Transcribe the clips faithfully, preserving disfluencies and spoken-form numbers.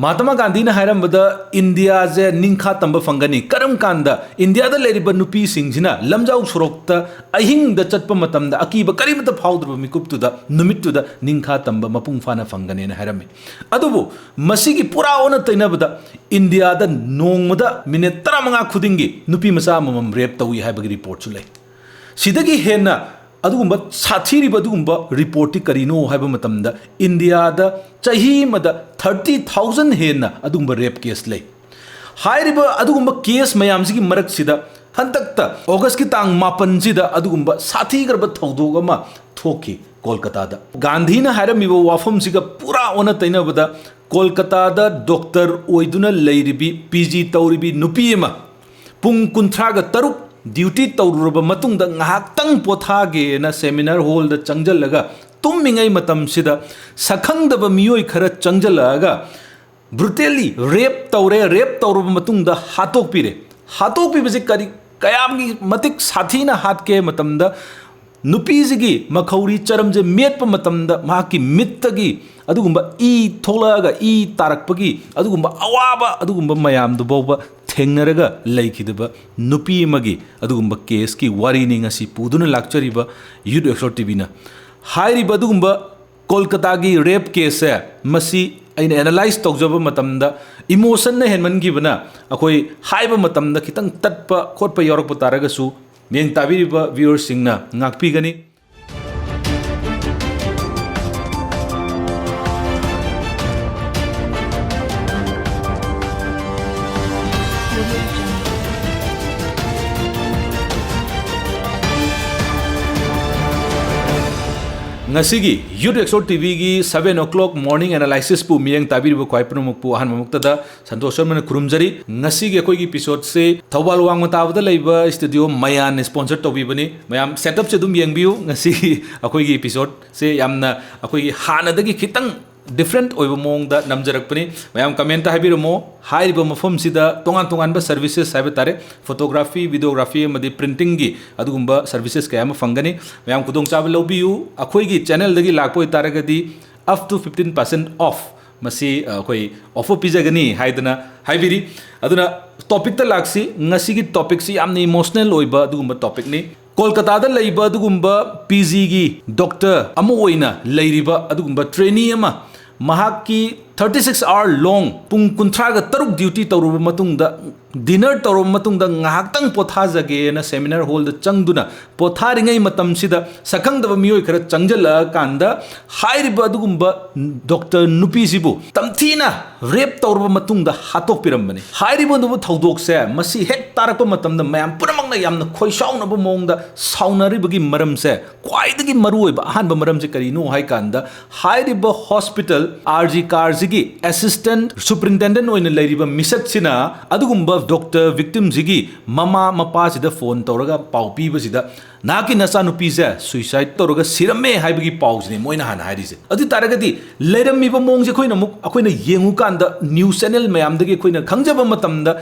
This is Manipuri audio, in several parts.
ꯃꯍꯥꯇꯃꯥ ꯒꯥꯟꯙꯤꯅ ꯍꯥꯏꯔꯝꯕꯗ ꯏꯟꯗꯤꯌꯥꯁꯦ ꯅꯤꯡꯈꯥ ꯇꯝꯕ ꯐꯪꯒꯅꯤ꯫ ꯀꯔꯝ ꯀꯥꯟꯗ ꯏꯟꯗꯤꯌꯥꯗ ꯂꯩꯔꯤꯕ ꯅꯨꯄꯤꯁꯤꯡꯁꯤꯅ ꯂꯝꯖꯥꯎ ꯁꯣꯔꯣꯛꯇ ꯑꯍꯤꯡꯗ ꯆꯠꯄ ꯃꯇꯝꯗ ꯑꯀꯤꯕ ꯀꯔꯤꯃꯇ ꯐꯥꯎꯗ꯭ꯔꯕ ꯃꯤꯀꯨꯞꯇꯨꯗ, ꯅꯨꯃꯤꯠꯇꯨꯗ ꯅꯤꯡꯈꯥ ꯇꯝꯕ ꯃꯄꯨꯡ ꯐꯥꯅ ꯐꯪꯒꯅꯦꯅ ꯍꯥꯏꯔꯝꯃꯤ꯫ ꯑꯗꯨꯕꯨ ꯃꯁꯤꯒꯤ ꯄꯨꯔꯥ ꯑꯣꯟꯅ ꯇꯩꯅꯕꯗ ꯏꯟꯗꯤꯌꯥꯗ ꯅꯣꯡꯃꯗ ꯃꯤꯅꯤꯠ ꯇꯔꯥꯃꯉꯥ ꯈꯨꯗꯤꯡꯒꯤ ꯅꯨꯄꯤ ꯃꯆꯥ ꯑꯃꯃꯝ ꯔꯦꯞ ꯇꯧꯏ ꯍꯥꯏꯕꯒꯤ ꯔꯤꯄꯣꯔꯠꯁꯨ ꯂꯩ꯫ ꯁꯤꯗꯒꯤ ꯍꯦꯟꯅ ꯑꯗꯨꯒꯨꯝꯕ ꯁꯥꯊꯤꯔꯤꯕ ꯑꯗꯨꯒꯨꯝꯕ ꯔꯤꯄꯣꯔꯠꯇꯤ ꯀꯔꯤꯅꯣ ꯍꯥꯏꯕ ꯃꯇꯝꯗ, ꯏꯟꯗꯤꯌꯥꯗ ꯆꯍꯤ ꯑꯃꯗ ꯊꯥꯔꯇꯤ ꯊꯥꯎꯖꯟ ꯍꯦꯟꯅ ꯑꯗꯨꯒꯨꯝꯕ ꯔꯦꯞ ꯀꯦꯁ ꯂꯩ꯫ ꯍꯥꯏꯔꯤꯕ ꯑꯗꯨꯒꯨꯝꯕ ꯀꯦꯁ ꯃꯌꯥꯝꯁꯤꯒꯤ ꯃꯔꯛꯁꯤꯗ ꯍꯟꯗꯛꯇ ꯑꯣꯒꯁꯀꯤ ꯇꯥꯡ ꯃꯥꯄꯟꯁꯤꯗ ꯑꯗꯨꯒꯨꯝꯕ ꯁꯥꯊꯤꯈ꯭ꯔꯕ ꯊꯧꯗꯣꯛ ꯑꯃ ꯊꯣꯛꯈꯤ ꯀꯣꯜꯀꯇꯥꯗ꯫ ꯒꯥꯟꯙꯤꯅ ꯍꯥꯏꯔꯝꯃꯤꯕ ꯋꯥꯐꯝꯁꯤꯒ ꯄꯨꯔꯥ ꯑꯣꯟꯅ ꯇꯩꯅꯕꯗ, ꯀꯣꯜꯀꯇꯥꯗ ꯗꯣꯛꯇꯔ ꯑꯣꯏꯗꯨꯅ ꯂꯩꯔꯤꯕꯤ, ꯄꯤ ꯖꯤ ꯇꯧꯔꯤꯕꯤ ꯅꯨꯄꯤ ꯑꯃ ꯄꯨꯡ ꯀꯨꯟꯊ꯭ꯔꯥꯒ ꯇꯔꯨꯛ ꯗ꯭ꯌꯨꯇꯤ ꯇꯧꯔꯨꯔꯕ ꯃꯇꯨꯡꯗ ꯉꯥꯏꯍꯥꯛꯇꯪ ꯄꯣꯊꯥꯒꯦꯅ ꯁꯦꯃꯤꯅꯥꯔ ꯍꯣꯜꯗ ꯆꯪꯁꯤꯜꯂꯒ ꯇꯨꯝꯃꯤꯉꯩ ꯃꯇꯝꯁꯤꯗ ꯁꯛꯈꯪꯗꯕ ꯃꯤꯑꯣꯏ ꯈꯔ ꯆꯪꯁꯤꯜꯂꯛꯑꯒ ꯕ꯭ꯔꯨꯇꯦꯜꯂꯤ ꯔꯦꯞ ꯇꯧꯔꯦ꯫ ꯔꯦꯞ ꯇꯧꯔꯕ ꯃꯇꯨꯡꯗ ꯍꯥꯠꯇꯣꯛꯄꯤꯔꯦ꯫ ꯍꯥꯠꯇꯣꯛꯄꯤꯕꯁꯤ ꯀꯔꯤ, ꯀꯌꯥꯝꯒꯤ ꯃꯇꯤꯛ ꯁꯥꯊꯤꯅ ꯍꯥꯠꯀꯦ ꯃꯇꯝꯗ, ꯅꯨꯄꯤꯁꯤꯒꯤ ꯃꯈꯧꯔꯤ ꯆꯔꯝꯁꯦ ꯃꯦꯠꯄ ꯃꯇꯝꯗ ꯃꯍꯥꯛꯀꯤ ꯃꯤꯠꯇꯒꯤ ꯑꯗꯨꯒꯨꯝꯕ ꯏ ꯊꯣꯛꯂꯛꯑꯒ ꯏ ꯇꯥꯔꯛꯄꯒꯤ ꯑꯗꯨꯒꯨꯝꯕ ꯑꯋꯥꯕ, ꯑꯗꯨꯒꯨꯝꯕ ꯃꯌꯥꯝꯗꯨ ꯐꯥꯎꯕ ꯊꯦꯡꯅꯔꯒ ꯂꯩꯈꯤꯗꯕ ꯅꯨꯄꯤ ꯑꯃꯒꯤ ꯑꯗꯨꯒꯨꯝꯕ ꯀꯦꯁꯀꯤ ꯋꯥꯔꯤꯅꯤ ꯉꯁꯤ ꯄꯨꯗꯨꯅ ꯂꯥꯛꯆꯔꯤꯕ ꯌꯨꯠ ꯑꯦꯛꯁꯄꯔꯠ ꯇꯤ ꯚꯤꯅ꯫ ꯍꯥꯏꯔꯤꯕ ꯑꯗꯨꯒꯨꯝꯕ ꯀꯣꯜꯀꯇꯥꯒꯤ ꯔꯦꯞ ꯀꯦꯁꯁꯦ, ꯃꯁꯤ ꯑꯩꯅ ꯑꯦꯅꯥꯂꯥꯏꯁ ꯇꯧꯖꯕ ꯃꯇꯝꯗ ꯏꯃꯣꯁꯟꯅ ꯍꯦꯟꯃꯟꯈꯤꯕꯅ ꯑꯩꯈꯣꯏ ꯍꯥꯏꯕ ꯃꯇꯝꯗ ꯈꯤꯇꯪ ꯇꯠꯄ ꯈꯣꯠꯄ ꯌꯥꯎꯔꯛꯄ ꯇꯥꯔꯒꯁꯨ ꯃꯤꯠꯌꯦꯡ ꯇꯥꯕꯤꯔꯤꯕ ꯚ꯭ꯌꯨꯋꯔꯁꯤꯡꯅ ꯉꯥꯛꯄꯤꯒꯅꯤ꯫ ꯉꯁꯤꯒꯤ ꯌꯨꯠ ꯑꯦꯛꯁꯄꯔꯠ ꯇꯤ ꯚꯤꯒꯤ seven o'clock morning analysis ꯄꯨ ꯃꯤꯠꯌꯦꯡ ꯇꯥꯕꯤꯔꯤꯕ ꯈ꯭ꯋꯥꯏ ꯄꯨꯝꯅꯃꯛꯄꯨ ꯑꯍꯥꯟꯕꯃꯛꯇꯗ ꯁꯟꯇꯣꯁ ꯁꯔꯃꯅ ꯈꯨꯔꯨꯝꯖꯔꯤ꯫ ꯉꯁꯤꯒꯤ ꯑꯩꯈꯣꯏꯒꯤ ꯏꯄꯤꯁꯣꯗꯁꯦ ꯊꯧꯕꯥꯜ ꯋꯥꯡꯃ ꯇꯥꯕꯗ ꯂꯩꯕ ꯁ꯭ꯇꯨꯗꯤꯑꯣ ꯃꯌꯥꯟꯅ ꯁ꯭ꯄꯣꯟꯁꯔ ꯇꯧꯕꯤꯕꯅꯤ꯫ ꯃꯌꯥꯝ ꯁꯦꯠꯑꯞꯁꯦ ꯑꯗꯨꯝ ꯌꯦꯡꯕꯤꯌꯨ꯫ ꯉꯁꯤꯒꯤ ꯑꯩꯈꯣꯏꯒꯤ ꯏꯄꯤꯁꯣꯗꯁꯦ ꯌꯥꯝꯅ ꯑꯩꯈꯣꯏꯒꯤ ꯍꯥꯟꯅꯗꯒꯤ ꯈꯤꯇꯪ ꯗꯤꯐ꯭ꯔꯦꯟꯠ ꯑꯣꯏꯕ ꯃꯑꯣꯡꯗ ꯅꯝꯖꯔꯛꯄꯅꯤ꯫ ꯃꯌꯥꯝ ꯀꯃꯦꯟꯠꯇ ꯍꯥꯏꯕꯤꯔꯝꯃꯣ꯫ ꯍꯥꯏꯔꯤꯕ ꯃꯐꯝꯁꯤꯗ ꯇꯣꯉꯥꯟ ꯇꯣꯉꯥꯟꯕ ꯁꯔꯚꯤꯁꯦꯁ ꯍꯥꯏꯕ ꯇꯥꯔꯦ, ꯐꯣꯇꯣꯒ꯭ꯔꯥꯐꯤ, ꯚꯤꯗꯤꯑꯣꯒ꯭ꯔꯥꯐꯤ ꯑꯃꯗꯤ ꯄ꯭ꯔꯤꯟꯇꯤꯡꯒꯤ ꯑꯗꯨꯒꯨꯝꯕ ꯁꯔꯚꯤꯁꯦꯁ ꯀꯌꯥ ꯑꯃ ꯐꯪꯒꯅꯤ꯫ ꯃꯌꯥꯝ ꯈꯨꯗꯣꯡꯆꯥꯕ ꯂꯧꯕꯤꯌꯨ꯫ ꯑꯩꯈꯣꯏꯒꯤ ꯆꯦꯅꯦꯜꯗꯒꯤ ꯂꯥꯛꯄ ꯑꯣꯏꯇꯥꯔꯒꯗꯤ up to fifteen percent off ꯃꯁꯤ ꯑ, ꯑꯩꯈꯣꯏ offer ꯄꯤꯖꯒꯅꯤ ꯍꯥꯏꯗꯅ ꯍꯥꯏꯕꯤꯔꯤ꯫ ꯑꯗꯨꯅ topicꯇ ꯂꯥꯛꯁꯤ꯫ ꯉꯁꯤꯒꯤ topicꯁꯤ ꯌꯥꯝꯅ emotional ꯑꯣꯏꯕ ꯑꯗꯨꯒꯨꯝꯕ topicꯅꯤ꯫ ꯀꯣꯜꯀꯇꯥꯗ ꯂꯩꯕ ꯑꯗꯨꯒꯨꯝꯕ ꯄꯤ ꯖꯤꯒꯤ doctor ꯑꯃ ꯑꯣꯏꯅ ꯂꯩꯔꯤꯕ ꯑꯗꯨꯒꯨꯝꯕ trainee ꯑꯃ, ꯃꯍꯥꯛꯀꯤ thirty six hour long, ꯄꯨꯡ ꯀꯨꯟꯊ꯭ꯔꯥꯒ ꯇꯔꯨꯛ duty ꯇꯧꯔꯨꯕ ꯃꯇꯨꯡꯗ, dinner ꯇꯧꯔꯕ ꯃꯇꯨꯡꯗ ꯉꯥꯏꯍꯥꯛꯇꯪ ꯄꯣꯊꯥꯖꯒꯦꯅ seminar hallꯗ ꯆꯪꯗꯨꯅ ꯄꯣꯊꯥꯔꯤꯉꯩ ꯃꯇꯝꯁꯤꯗ ꯁꯛꯈꯪꯗꯕ ꯃꯤꯑꯣꯏ ꯈꯔ ꯆꯪꯁꯤꯜꯂꯛꯑꯀꯥꯟꯗ, ꯍꯥꯏꯔꯤꯕ ꯑꯗꯨꯒꯨꯝꯕ doctor ꯅꯨꯄꯤꯁꯤꯕꯨ ꯇꯝꯊꯤꯅ rape ꯇꯧꯔꯕ ꯃꯇꯨꯡꯗ ꯍꯥꯠꯇꯣꯛꯄꯤꯔꯝꯕꯅꯤ꯫ ꯍꯥꯏꯔꯤꯕ ꯑꯗꯨꯕꯨ ꯊꯧꯗꯣꯛꯁꯦ, ꯃꯁꯤ ꯍꯦꯛ ꯇꯥꯔꯛꯄ ꯃꯇꯝꯗ ꯃꯌꯥꯝ ꯄꯨꯝꯅꯃꯛꯅ ꯌꯥꯝꯅ ꯈꯣꯏꯁꯥꯎꯅꯕ ꯃꯑꯣꯡꯗ ꯁꯥꯎꯅꯔꯤꯕꯒꯤ ꯃꯔꯝꯁꯦ, ꯈ꯭ꯋꯥꯏꯗꯒꯤ ꯃꯔꯨꯑꯣꯏꯕ ꯑꯍꯥꯟꯕ ꯃꯔꯝꯁꯦ ꯀꯔꯤꯅꯣ ꯍꯥꯏ ꯀꯥꯟꯗ, ꯍꯥꯏꯔꯤꯕ hospital R G Karꯁꯤꯒꯤ assistant superintendent ꯑꯣꯏꯅ ꯂꯩꯔꯤꯕ ꯃꯤꯁꯛꯁꯤꯅ ꯑꯗꯨꯒꯨꯝꯕ doctor victimꯁꯤꯒꯤ ꯃꯃꯥ ꯃꯄꯥꯁꯤꯗ phone ꯇꯧꯔꯒ ꯄꯥꯎ ꯄꯤꯕꯁꯤꯗ, "ꯅꯍꯥꯛꯀꯤ ꯅꯆꯥꯅꯨꯄꯤꯁꯦ suicide ꯇꯧꯔꯒ ꯁꯤꯔꯝꯃꯦ" ꯍꯥꯏꯕꯒꯤ ꯄꯥꯎꯁꯤꯅꯤ ꯃꯣꯏꯅ ꯍꯥꯟꯅ ꯍꯥꯏꯔꯤꯁꯦ꯫ ꯑꯗꯨ ꯑꯣꯏ ꯇꯥꯔꯒꯗꯤ ꯂꯩꯔꯝꯃꯤꯕ ꯃꯑꯣꯡꯁꯦ ꯑꯩꯈꯣꯏꯅ ꯑꯃꯨꯛ, ꯑꯩꯈꯣꯏꯅ ꯌꯦꯡꯉꯨꯀꯥꯟꯗ news channel ꯃꯌꯥꯝꯗꯒꯤ ꯑꯩꯈꯣꯏꯅ ꯈꯪꯖꯕ ꯃꯇꯝꯗ,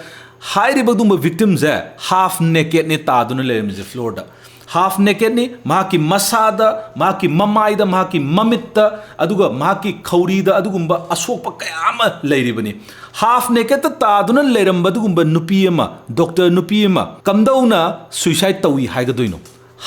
ꯍꯥꯏꯔꯤꯕ ꯑꯗꯨꯒꯨꯝꯕ victimꯁꯦ half nakedꯅꯤ ꯇꯥꯗꯨꯅ ꯂꯩꯔꯝꯃꯤꯁꯦ floorꯗ꯫ Half nakedꯅꯤ, ꯃꯍꯥꯛꯀꯤ ꯃꯁꯥꯗ, ꯃꯍꯥꯛꯀꯤ ꯃꯃꯥꯏꯗ, ꯃꯍꯥꯛꯀꯤ ꯃꯃꯤꯠꯇ, ꯑꯗꯨꯒ ꯃꯍꯥꯛꯀꯤ ꯈꯧꯔꯤꯗ ꯑꯗꯨꯒꯨꯝꯕ ꯑꯁꯣꯛꯄ ꯀꯌꯥ ꯑꯃ ꯂꯩꯔꯤꯕꯅꯤ꯫ Half nakedꯇ ꯇꯥꯗꯨꯅ ꯂꯩꯔꯝꯕ ꯑꯗꯨꯒꯨꯝꯕ ꯅꯨꯄꯤ ꯑꯃ, doctor ꯅꯨꯄꯤ ꯑꯃ, ꯀꯝꯗꯧꯅ suicide ꯇꯧꯏ ꯍꯥꯏꯒꯗꯣꯏꯅꯣ?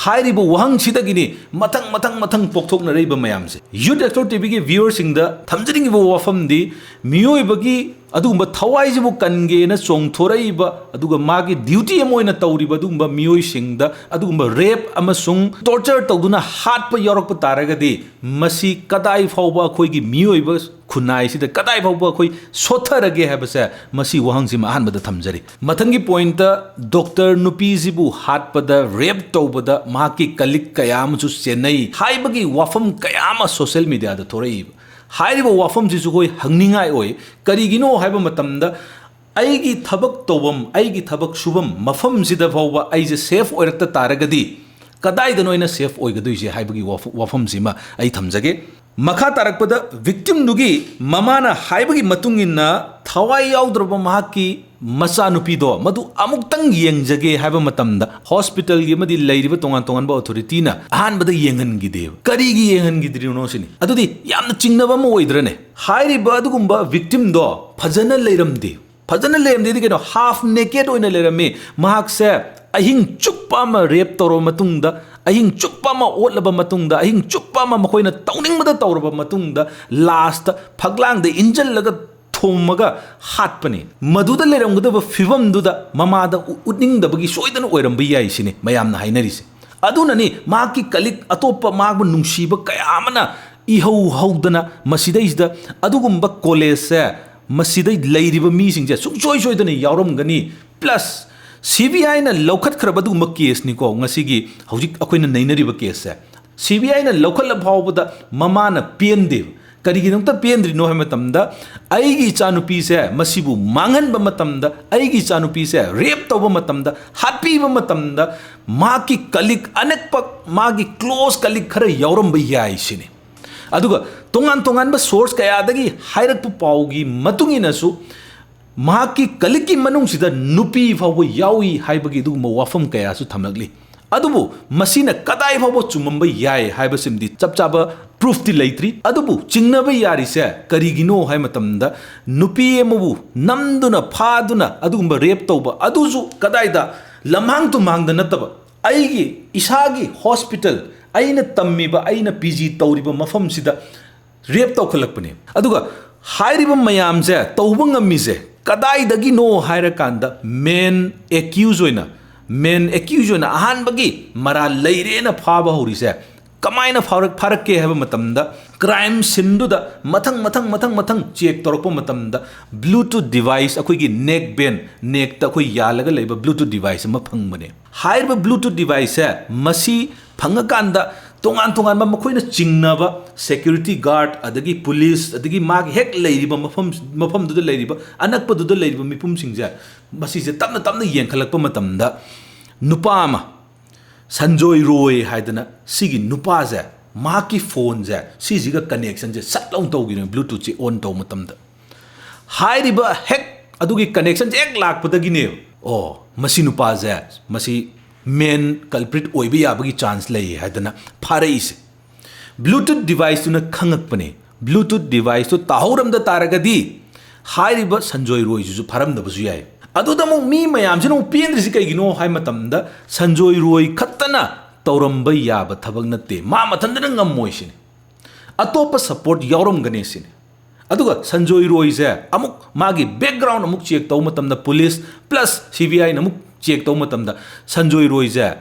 ꯍꯥꯏꯔꯤꯕ ꯋꯥꯍꯪꯁꯤꯗꯒꯤꯅꯤ ꯃꯊꯪ, ꯃꯊꯪ, ꯃꯊꯪ ꯄꯣꯛꯊꯣꯛꯅꯔꯛꯏꯕ ꯃꯌꯥꯝꯁꯦ꯫ Youth Actor TVꯒꯤ viewerꯁꯤꯡꯗ ꯊꯝꯖꯅꯤꯡꯉꯤꯕ ꯋꯥꯐꯝꯗꯤ, ꯃꯤꯑꯣꯏꯕꯒꯤ ꯑꯗꯨꯒꯨꯝꯕ ꯊꯋꯥꯏꯁꯤꯕꯨ ꯀꯟꯒꯦꯅ ꯆꯣꯡꯊꯣꯔꯛꯏꯕ, ꯑꯗꯨꯒ ꯃꯥꯒꯤ duty ꯑꯃ ꯑꯣꯏꯅ ꯇꯧꯔꯤꯕ ꯑꯗꯨꯒꯨꯝꯕ ꯃꯤꯑꯣꯏꯁꯤꯡꯗ ꯑꯗꯨꯒꯨꯝꯕ rape ꯑꯃꯁꯨꯡ torture ꯇꯧꯗꯨꯅ ꯍꯥꯠꯄ ꯌꯥꯎꯔꯛꯄ ꯇꯥꯔꯒꯗꯤ, ꯃꯁꯤ ꯀꯗꯥꯏ ꯐꯥꯎꯕ ꯑꯩꯈꯣꯏꯒꯤ ꯃꯤꯑꯣꯏꯕ ꯈꯨꯟꯅꯥꯏꯁꯤꯗ ꯀꯗꯥꯏ ꯐꯥꯎꯕ ꯑꯩꯈꯣꯏ ꯁꯣꯠꯊꯔꯒꯦ ꯍꯥꯏꯕꯁꯦ, ꯃꯁꯤ ꯋꯥꯍꯪꯁꯤꯃ ꯑꯍꯥꯟꯕꯗ ꯊꯝꯖꯔꯤ꯫ ꯃꯊꯪꯒꯤ pointꯇ, doctor ꯅꯨꯄꯤꯁꯤꯕꯨ ꯍꯥꯠꯄꯗ, rape ꯇꯧꯕꯗ ꯃꯍꯥꯛꯀꯤ colleague ꯀꯌꯥ ꯑꯃꯁꯨ ꯆꯦꯟꯅꯩ ꯍꯥꯏꯕꯒꯤ ꯋꯥꯐꯝ ꯀꯌꯥ ꯑꯃ social mediaꯗ ꯊꯣꯔꯛꯏꯕ꯫ ꯍꯥꯏꯔꯤꯕ ꯋꯥꯐꯝꯁꯤꯁꯨ ꯑꯩꯈꯣꯏ ꯍꯪꯅꯤꯡꯉꯥꯏ ꯑꯣꯏ꯫ ꯀꯔꯤꯒꯤꯅꯣ ꯍꯥꯏꯕ ꯃꯇꯝꯗ, ꯑꯩꯒꯤ ꯊꯕꯛ ꯇꯧꯐꯝ, ꯑꯩꯒꯤ ꯊꯕꯛ ꯁꯨꯐꯝ ꯃꯐꯝꯁꯤꯗ ꯐꯥꯎꯕ ꯑꯩꯁꯦ safe ꯑꯣꯏꯔꯛꯇ ꯇꯥꯔꯒꯗꯤ, ꯀꯗꯥꯏꯗꯅꯣ ꯑꯩꯅ safe ꯑꯣꯏꯒꯗꯣꯏꯁꯦ ꯍꯥꯏꯕꯒꯤ ꯋꯥꯐ-, ꯋꯥꯐꯝꯁꯤꯃ ꯑꯩ ꯊꯝꯖꯒꯦ꯫ ꯃꯈꯥ ꯇꯥꯔꯛꯄꯗ, victimꯗꯨꯒꯤ ꯃꯃꯥꯅ ꯍꯥꯏꯕꯒꯤ ꯃꯇꯨꯡ ꯏꯟꯅ, ꯊꯋꯥꯏ ꯌꯥꯎꯗ꯭ꯔꯕ ꯃꯍꯥꯛꯀꯤ ꯃꯆꯥꯅꯨꯄꯤꯗꯣ ꯃꯗꯨ ꯑꯃꯨꯛꯇꯪ ꯌꯦꯡꯖꯒꯦ ꯍꯥꯏꯕ ꯃꯇꯝꯗ ꯍꯣꯁꯄꯤꯇꯥꯜꯒꯤ ꯑꯃꯗꯤ ꯂꯩꯔꯤꯕ ꯇꯣꯉꯥꯟ ꯇꯣꯉꯥꯟꯕ ꯑꯣꯊꯣꯔꯤꯇꯤꯅ ꯑꯍꯥꯟꯕꯗ ꯌꯦꯡꯍꯟꯈꯤꯗꯦꯕ꯫ ꯀꯔꯤꯒꯤ ꯌꯦꯡꯍꯟꯈꯤꯗ꯭ꯔꯤꯅꯣ ꯁꯤꯅꯤ꯫ ꯑꯗꯨꯗꯤ ꯌꯥꯝꯅ ꯆꯤꯡꯅꯕ ꯑꯃ ꯑꯣꯏꯗ꯭ꯔꯅꯦ? ꯍꯥꯏꯔꯤꯕ ꯑꯗꯨꯒꯨꯝꯕ ꯚꯤꯛꯇꯤꯝꯗꯣ ꯐꯖꯅ ꯂꯩꯔꯝꯗꯦ꯫ ꯐꯖꯅ ꯂꯩꯔꯝꯗꯦꯗꯤ ꯀꯩꯅꯣ, ꯍꯥꯐ ꯅꯦꯀꯦꯠ ꯑꯣꯏꯅ ꯂꯩꯔꯝꯃꯤ꯫ ꯃꯍꯥꯛꯁꯦ ꯑꯍꯤꯡ ꯆꯨꯞꯄ ꯑꯃ ꯔꯦꯞ ꯇꯧꯔꯕ ꯃꯇꯨꯡꯗ, ꯑꯍꯤꯡ ꯆꯨꯞꯄ ꯑꯃ ꯑꯣꯠꯂꯕ ꯃꯇꯨꯡꯗ, ꯑꯍꯤꯡ ꯆꯨꯞꯄ ꯑꯃ ꯃꯈꯣꯏꯅ ꯇꯧꯅꯤꯡꯕꯗ ꯇꯧꯔꯕ ꯃꯇꯨꯡꯗ, ꯂꯥꯁꯇ ꯐꯛꯂꯥꯡꯗ ꯏꯟꯁꯤꯜꯂꯒ ꯊꯣꯝꯃꯒ ꯍꯥꯠꯄꯅꯤ꯫ ꯃꯗꯨꯗ ꯂꯩꯔꯝꯒꯗꯕ ꯐꯤꯕꯝꯗꯨꯗ ꯃꯃꯥꯗ ꯎ-, ꯎꯠꯅꯤꯡꯗꯕꯒꯤ ꯁꯣꯏꯗꯅ ꯑꯣꯏꯔꯝꯕ ꯌꯥꯏ ꯁꯤꯅꯤ ꯃꯌꯥꯝꯅ ꯍꯥꯏꯅꯔꯤꯁꯦ꯫ ꯑꯗꯨꯅꯅꯤ ꯃꯍꯥꯛꯀꯤ ꯀꯂꯤꯛ, ꯑꯇꯣꯞꯄ ꯃꯥꯕꯨ ꯅꯨꯡꯁꯤꯕ ꯀꯌꯥ ꯑꯃꯅ ꯏꯍꯧ ꯍꯧꯗꯅ ꯃꯁꯤꯗꯩꯁꯤꯗ ꯑꯗꯨꯒꯨꯝꯕ ꯀꯣꯂꯦꯖꯁꯦ, ꯃꯁꯤꯗꯩ ꯂꯩꯔꯤꯕ ꯃꯤꯁꯤꯡꯁꯦ ꯁꯨꯡꯁꯣꯏ ꯁꯣꯏꯗꯅ ꯌꯥꯎꯔꯝꯒꯅꯤ꯫ ꯄ꯭ꯂꯁ ꯁꯤ ꯕꯤ ꯑꯥꯏꯅ ꯂꯧꯈꯠꯈ꯭ꯔꯕ ꯑꯗꯨꯒꯨꯝꯕ ꯀꯦꯁꯅꯤꯀꯣ ꯉꯁꯤꯒꯤ ꯍꯧꯖꯤꯛ ꯑꯩꯈꯣꯏꯅ ꯅꯩꯅꯔꯤꯕ ꯀꯦꯁꯁꯦ꯫ ꯁꯤ ꯕꯤ ꯑꯥꯏꯅ ꯂꯧꯈꯠꯂ ꯐꯥꯎꯕꯗ ꯃꯃꯥꯅ ꯄꯦꯟꯗꯦꯕ꯫ ꯀꯔꯤꯒꯤꯗꯃꯛꯇ ꯄꯦꯟꯗ꯭ꯔꯤꯅꯣ ꯍꯥꯏꯕ ꯃꯇꯝꯗ, ꯑꯩꯒꯤ ꯏꯆꯥꯅꯨꯄꯤꯁꯦ ꯃꯁꯤꯕꯨ ꯃꯥꯡꯍꯟꯕ ꯃꯇꯝꯗ, ꯑꯩꯒꯤ ꯏꯆꯥꯅꯨꯄꯤꯁꯦ ꯔꯦꯞ ꯇꯧꯕ ꯃꯇꯝꯗ, ꯍꯥꯠꯄꯤꯕ ꯃꯇꯝꯗ ꯃꯍꯥꯛꯀꯤ ꯀꯂꯤꯛ, ꯑꯅꯛꯄ ꯃꯥꯒꯤ ꯀ꯭ꯂꯣꯁ ꯀꯂꯤꯛ ꯈꯔ ꯌꯥꯎꯔꯝꯕ ꯌꯥꯏ ꯁꯤꯅꯤ꯫ ꯑꯗꯨꯒ ꯇꯣꯉꯥꯟ ꯇꯣꯉꯥꯟꯕ ꯁꯣꯔꯁ ꯀꯌꯥꯗꯒꯤ ꯍꯥꯏꯔꯛꯄ ꯄꯥꯎꯒꯤ ꯃꯇꯨꯡ ꯏꯟꯅꯁꯨ ꯃꯍꯥꯛꯀꯤ ꯀꯂꯤꯛꯀꯤ ꯃꯅꯨꯡꯁꯤꯗ ꯅꯨꯄꯤ ꯐꯥꯎꯕ ꯌꯥꯎꯏ ꯍꯥꯏꯕꯒꯤ ꯑꯗꯨꯒꯨꯝꯕ ꯋꯥꯐꯝ ꯀꯌꯥꯁꯨ ꯊꯝꯂꯛꯂꯤ꯫ ꯑꯗꯨꯕꯨ ꯃꯁꯤꯅ ꯀꯗꯥꯏ ꯐꯥꯎꯕ ꯆꯨꯝꯃꯝꯕ ꯌꯥꯏ ꯍꯥꯏꯕꯁꯤꯃꯗꯤ ꯆꯞ ꯆꯥꯕ ꯄ꯭ꯔꯨꯐꯇꯤ ꯂꯩꯇ꯭ꯔꯤ꯫ ꯑꯗꯨꯕꯨ ꯆꯤꯡꯅꯕ ꯌꯥꯔꯤꯁꯦ ꯀꯔꯤꯒꯤꯅꯣ ꯍꯥꯏꯕ ꯃꯇꯝꯗ, ꯅꯨꯄꯤ ꯑꯃꯕꯨ ꯅꯝꯗꯨꯅ ꯐꯥꯗꯨꯅ ꯑꯗꯨꯒꯨꯝꯕ ꯔꯦꯞ ꯇꯧꯕ ꯑꯗꯨꯁꯨ ꯀꯗꯥꯏꯗ, ꯂꯝꯍꯥꯡ ꯇꯨꯝꯍꯥꯡꯗ ꯅꯠꯇꯕ, ꯑꯩꯒꯤ ꯏꯁꯥꯒꯤ ꯍꯣꯁꯄꯤꯇꯥꯜ, ꯑꯩꯅ ꯇꯝꯃꯤꯕ, ꯑꯩꯅ ꯄꯤ ꯖꯤ ꯇꯧꯔꯤꯕ ꯃꯐꯝꯁꯤꯗ ꯔꯦꯞ ꯇꯧꯈꯠꯂꯛꯄꯅꯦ꯫ ꯑꯗꯨꯒ ꯍꯥꯏꯔꯤꯕ ꯃꯌꯥꯝꯁꯦ ꯇꯧꯕ ꯉꯝꯃꯤꯁꯦ ꯀꯗꯥꯏꯗꯒꯤꯅꯣ ꯍꯥꯏꯔꯀꯥꯟꯗ, ꯃꯦꯟ ꯑꯦꯀ꯭ꯌꯨꯖ ꯑꯣꯏꯅ, ꯃꯦꯟ ꯑꯦꯀ꯭ꯌꯨꯖ ꯑꯣꯏꯅ ꯑꯍꯥꯟꯕꯒꯤ ꯃꯔꯥꯜ ꯂꯩꯔꯦꯅ ꯐꯥꯕ ꯍꯧꯔꯤꯁꯦ ꯀꯃꯥꯏꯅ ꯐꯥꯔꯛ-, ꯐꯥꯔꯛꯀꯦ ꯍꯥꯏꯕ ꯃꯇꯝꯗ, ꯀ꯭ꯔꯥꯏꯝ ꯁꯤꯟꯗꯨꯗ ꯃꯊꯪ ꯃꯊꯪ ꯃꯊꯪ ꯃꯊꯪ ꯆꯦꯛ ꯇꯧꯔꯛꯄ ꯃꯇꯝꯗ, ꯕ꯭ꯂꯨꯇꯨꯠ ꯗꯤꯚꯥꯏꯁ, ꯑꯩꯈꯣꯏꯒꯤ ꯅꯦꯛ ꯕꯦꯟ, ꯅꯦꯛꯇ ꯑꯩꯈꯣꯏ ꯌꯥꯜꯂꯒ ꯂꯩꯕ ꯕ꯭ꯂꯨꯇꯨꯠ ꯗꯤꯚꯥꯏꯁ ꯑꯃ ꯐꯪꯕꯅꯦ꯫ ꯍꯥꯏꯔꯤꯕ ꯕ꯭ꯂꯨꯇꯨꯠ ꯗꯤꯚꯥꯏꯁꯁꯦ ꯃꯁꯤ ꯐꯪꯉꯀꯥꯟꯗ ꯇꯣꯉꯥꯟ ꯇꯣꯉꯥꯟꯕ ꯃꯈꯣꯏꯅ ꯆꯤꯡꯅꯕ ꯁꯦꯀ꯭ꯌꯨꯔꯤꯇꯤ ꯒꯥꯔꯗ, ꯑꯗꯒꯤ ꯄꯨꯂꯤꯁ, ꯑꯗꯒꯤ ꯃꯥꯒꯤ ꯍꯦꯛ ꯂꯩꯔꯤꯕ ꯃꯐꯝ, ꯃꯐꯝꯗꯨꯗ ꯂꯩꯔꯤꯕ, ꯑꯅꯛꯄꯗꯨꯗ ꯂꯩꯔꯤꯕ ꯃꯤꯄꯨꯝꯁꯤꯡꯁꯦ, ꯃꯁꯤꯁꯦ ꯇꯞꯅ ꯇꯞꯅ ꯌꯦꯡꯈꯠꯂꯛꯄ ꯃꯇꯝꯗ, ꯅꯨꯄꯥ ꯑꯃ, ꯁꯟꯖꯣꯏ ꯔꯣꯏ ꯍꯥꯏꯗꯅ, ꯁꯤꯒꯤ ꯅꯨꯄꯥꯁꯦ, ꯃꯍꯥꯛꯀꯤ ꯐꯣꯟꯁꯦ ꯁꯤꯁꯤꯒ ꯀꯅꯦꯛꯁꯟꯁꯦ ꯁꯠ ꯂꯥꯎꯅ ꯇꯧꯈꯤꯕꯅꯦ, ꯕ꯭ꯂꯨꯇꯨꯠꯁꯦ ꯑꯣꯟ ꯇꯧꯕ ꯃꯇꯝꯗ꯫ ꯍꯥꯏꯔꯤꯕ ꯍꯦꯛ ꯑꯗꯨꯒꯤ ꯀꯅꯦꯛꯁꯟꯁꯦ ꯍꯦꯛ ꯂꯥꯛꯄꯗꯒꯤꯅꯦꯕ, ꯑꯣ, ꯃꯁꯤ ꯅꯨꯄꯥꯁꯦ, ꯃꯁꯤ ꯃꯦꯟ ꯀꯜꯄ꯭ꯔꯤꯠ ꯑꯣꯏꯕ ꯌꯥꯕꯒꯤ ꯆꯥꯟꯁ ꯂꯩ ꯍꯥꯏꯗꯅ ꯐꯥꯔꯛꯏꯁꯦ꯫ ꯕ꯭ꯂꯨꯇꯨꯠ ꯗꯤꯚꯥꯏꯁꯇꯨꯅ ꯈꯪꯉꯛꯄꯅꯦ꯫ ꯕ꯭ꯂꯨꯇꯨꯠ ꯗꯤꯚꯥꯏꯁꯇꯨ ꯇꯥꯍꯧꯔꯝꯗ ꯇꯥꯔꯒꯗꯤ ꯍꯥꯏꯔꯤꯕ ꯁꯟꯖꯣꯏ ꯔꯣꯏꯁꯤꯁꯨ ꯐꯥꯔꯝꯗꯕꯁꯨ ꯌꯥꯏ꯫ ꯑꯗꯨꯗ ꯑꯃꯨꯛ ꯃꯤ ꯃꯌꯥꯝꯁꯤꯅ ꯑꯃꯨꯛ ꯄꯦꯟꯗ꯭ꯔꯤꯁꯤ ꯀꯩꯒꯤꯅꯣ ꯍꯥꯏ ꯃꯇꯝꯗ, ꯁꯟꯖꯣꯏ ꯔꯣꯏ ꯈꯛꯇꯅ ꯇꯧꯔꯝꯕ ꯌꯥꯕ ꯊꯕꯛ ꯅꯠꯇꯦ, ꯃꯥ ꯃꯊꯟꯇꯅ ꯉꯝꯃꯣꯏ ꯁꯤꯅꯤ, ꯑꯇꯣꯞꯄ ꯁꯄꯣꯔꯠ ꯌꯥꯎꯔꯝꯒꯅꯤ ꯁꯤꯅꯤ꯫ ꯑꯗꯨꯒ ꯁꯟꯖꯣꯏ ꯔꯣꯏꯁꯦ ꯑꯃꯨꯛ ꯃꯥꯒꯤ ꯕꯦꯛꯒ꯭ꯔꯥꯎꯟ ꯑꯃꯨꯛ ꯆꯦꯛ ꯇꯧꯕ ꯃꯇꯝꯗ, ꯄꯨꯂꯤꯁ ꯄ꯭ꯂꯁ ꯁꯤ ꯕꯤ ꯑꯥꯏꯅ ꯑꯃꯨꯛ ꯆꯦꯛ ꯇꯧꯕ ꯃꯇꯝꯗ, ꯁꯟꯖꯣꯏ ꯔꯣꯏꯁꯦ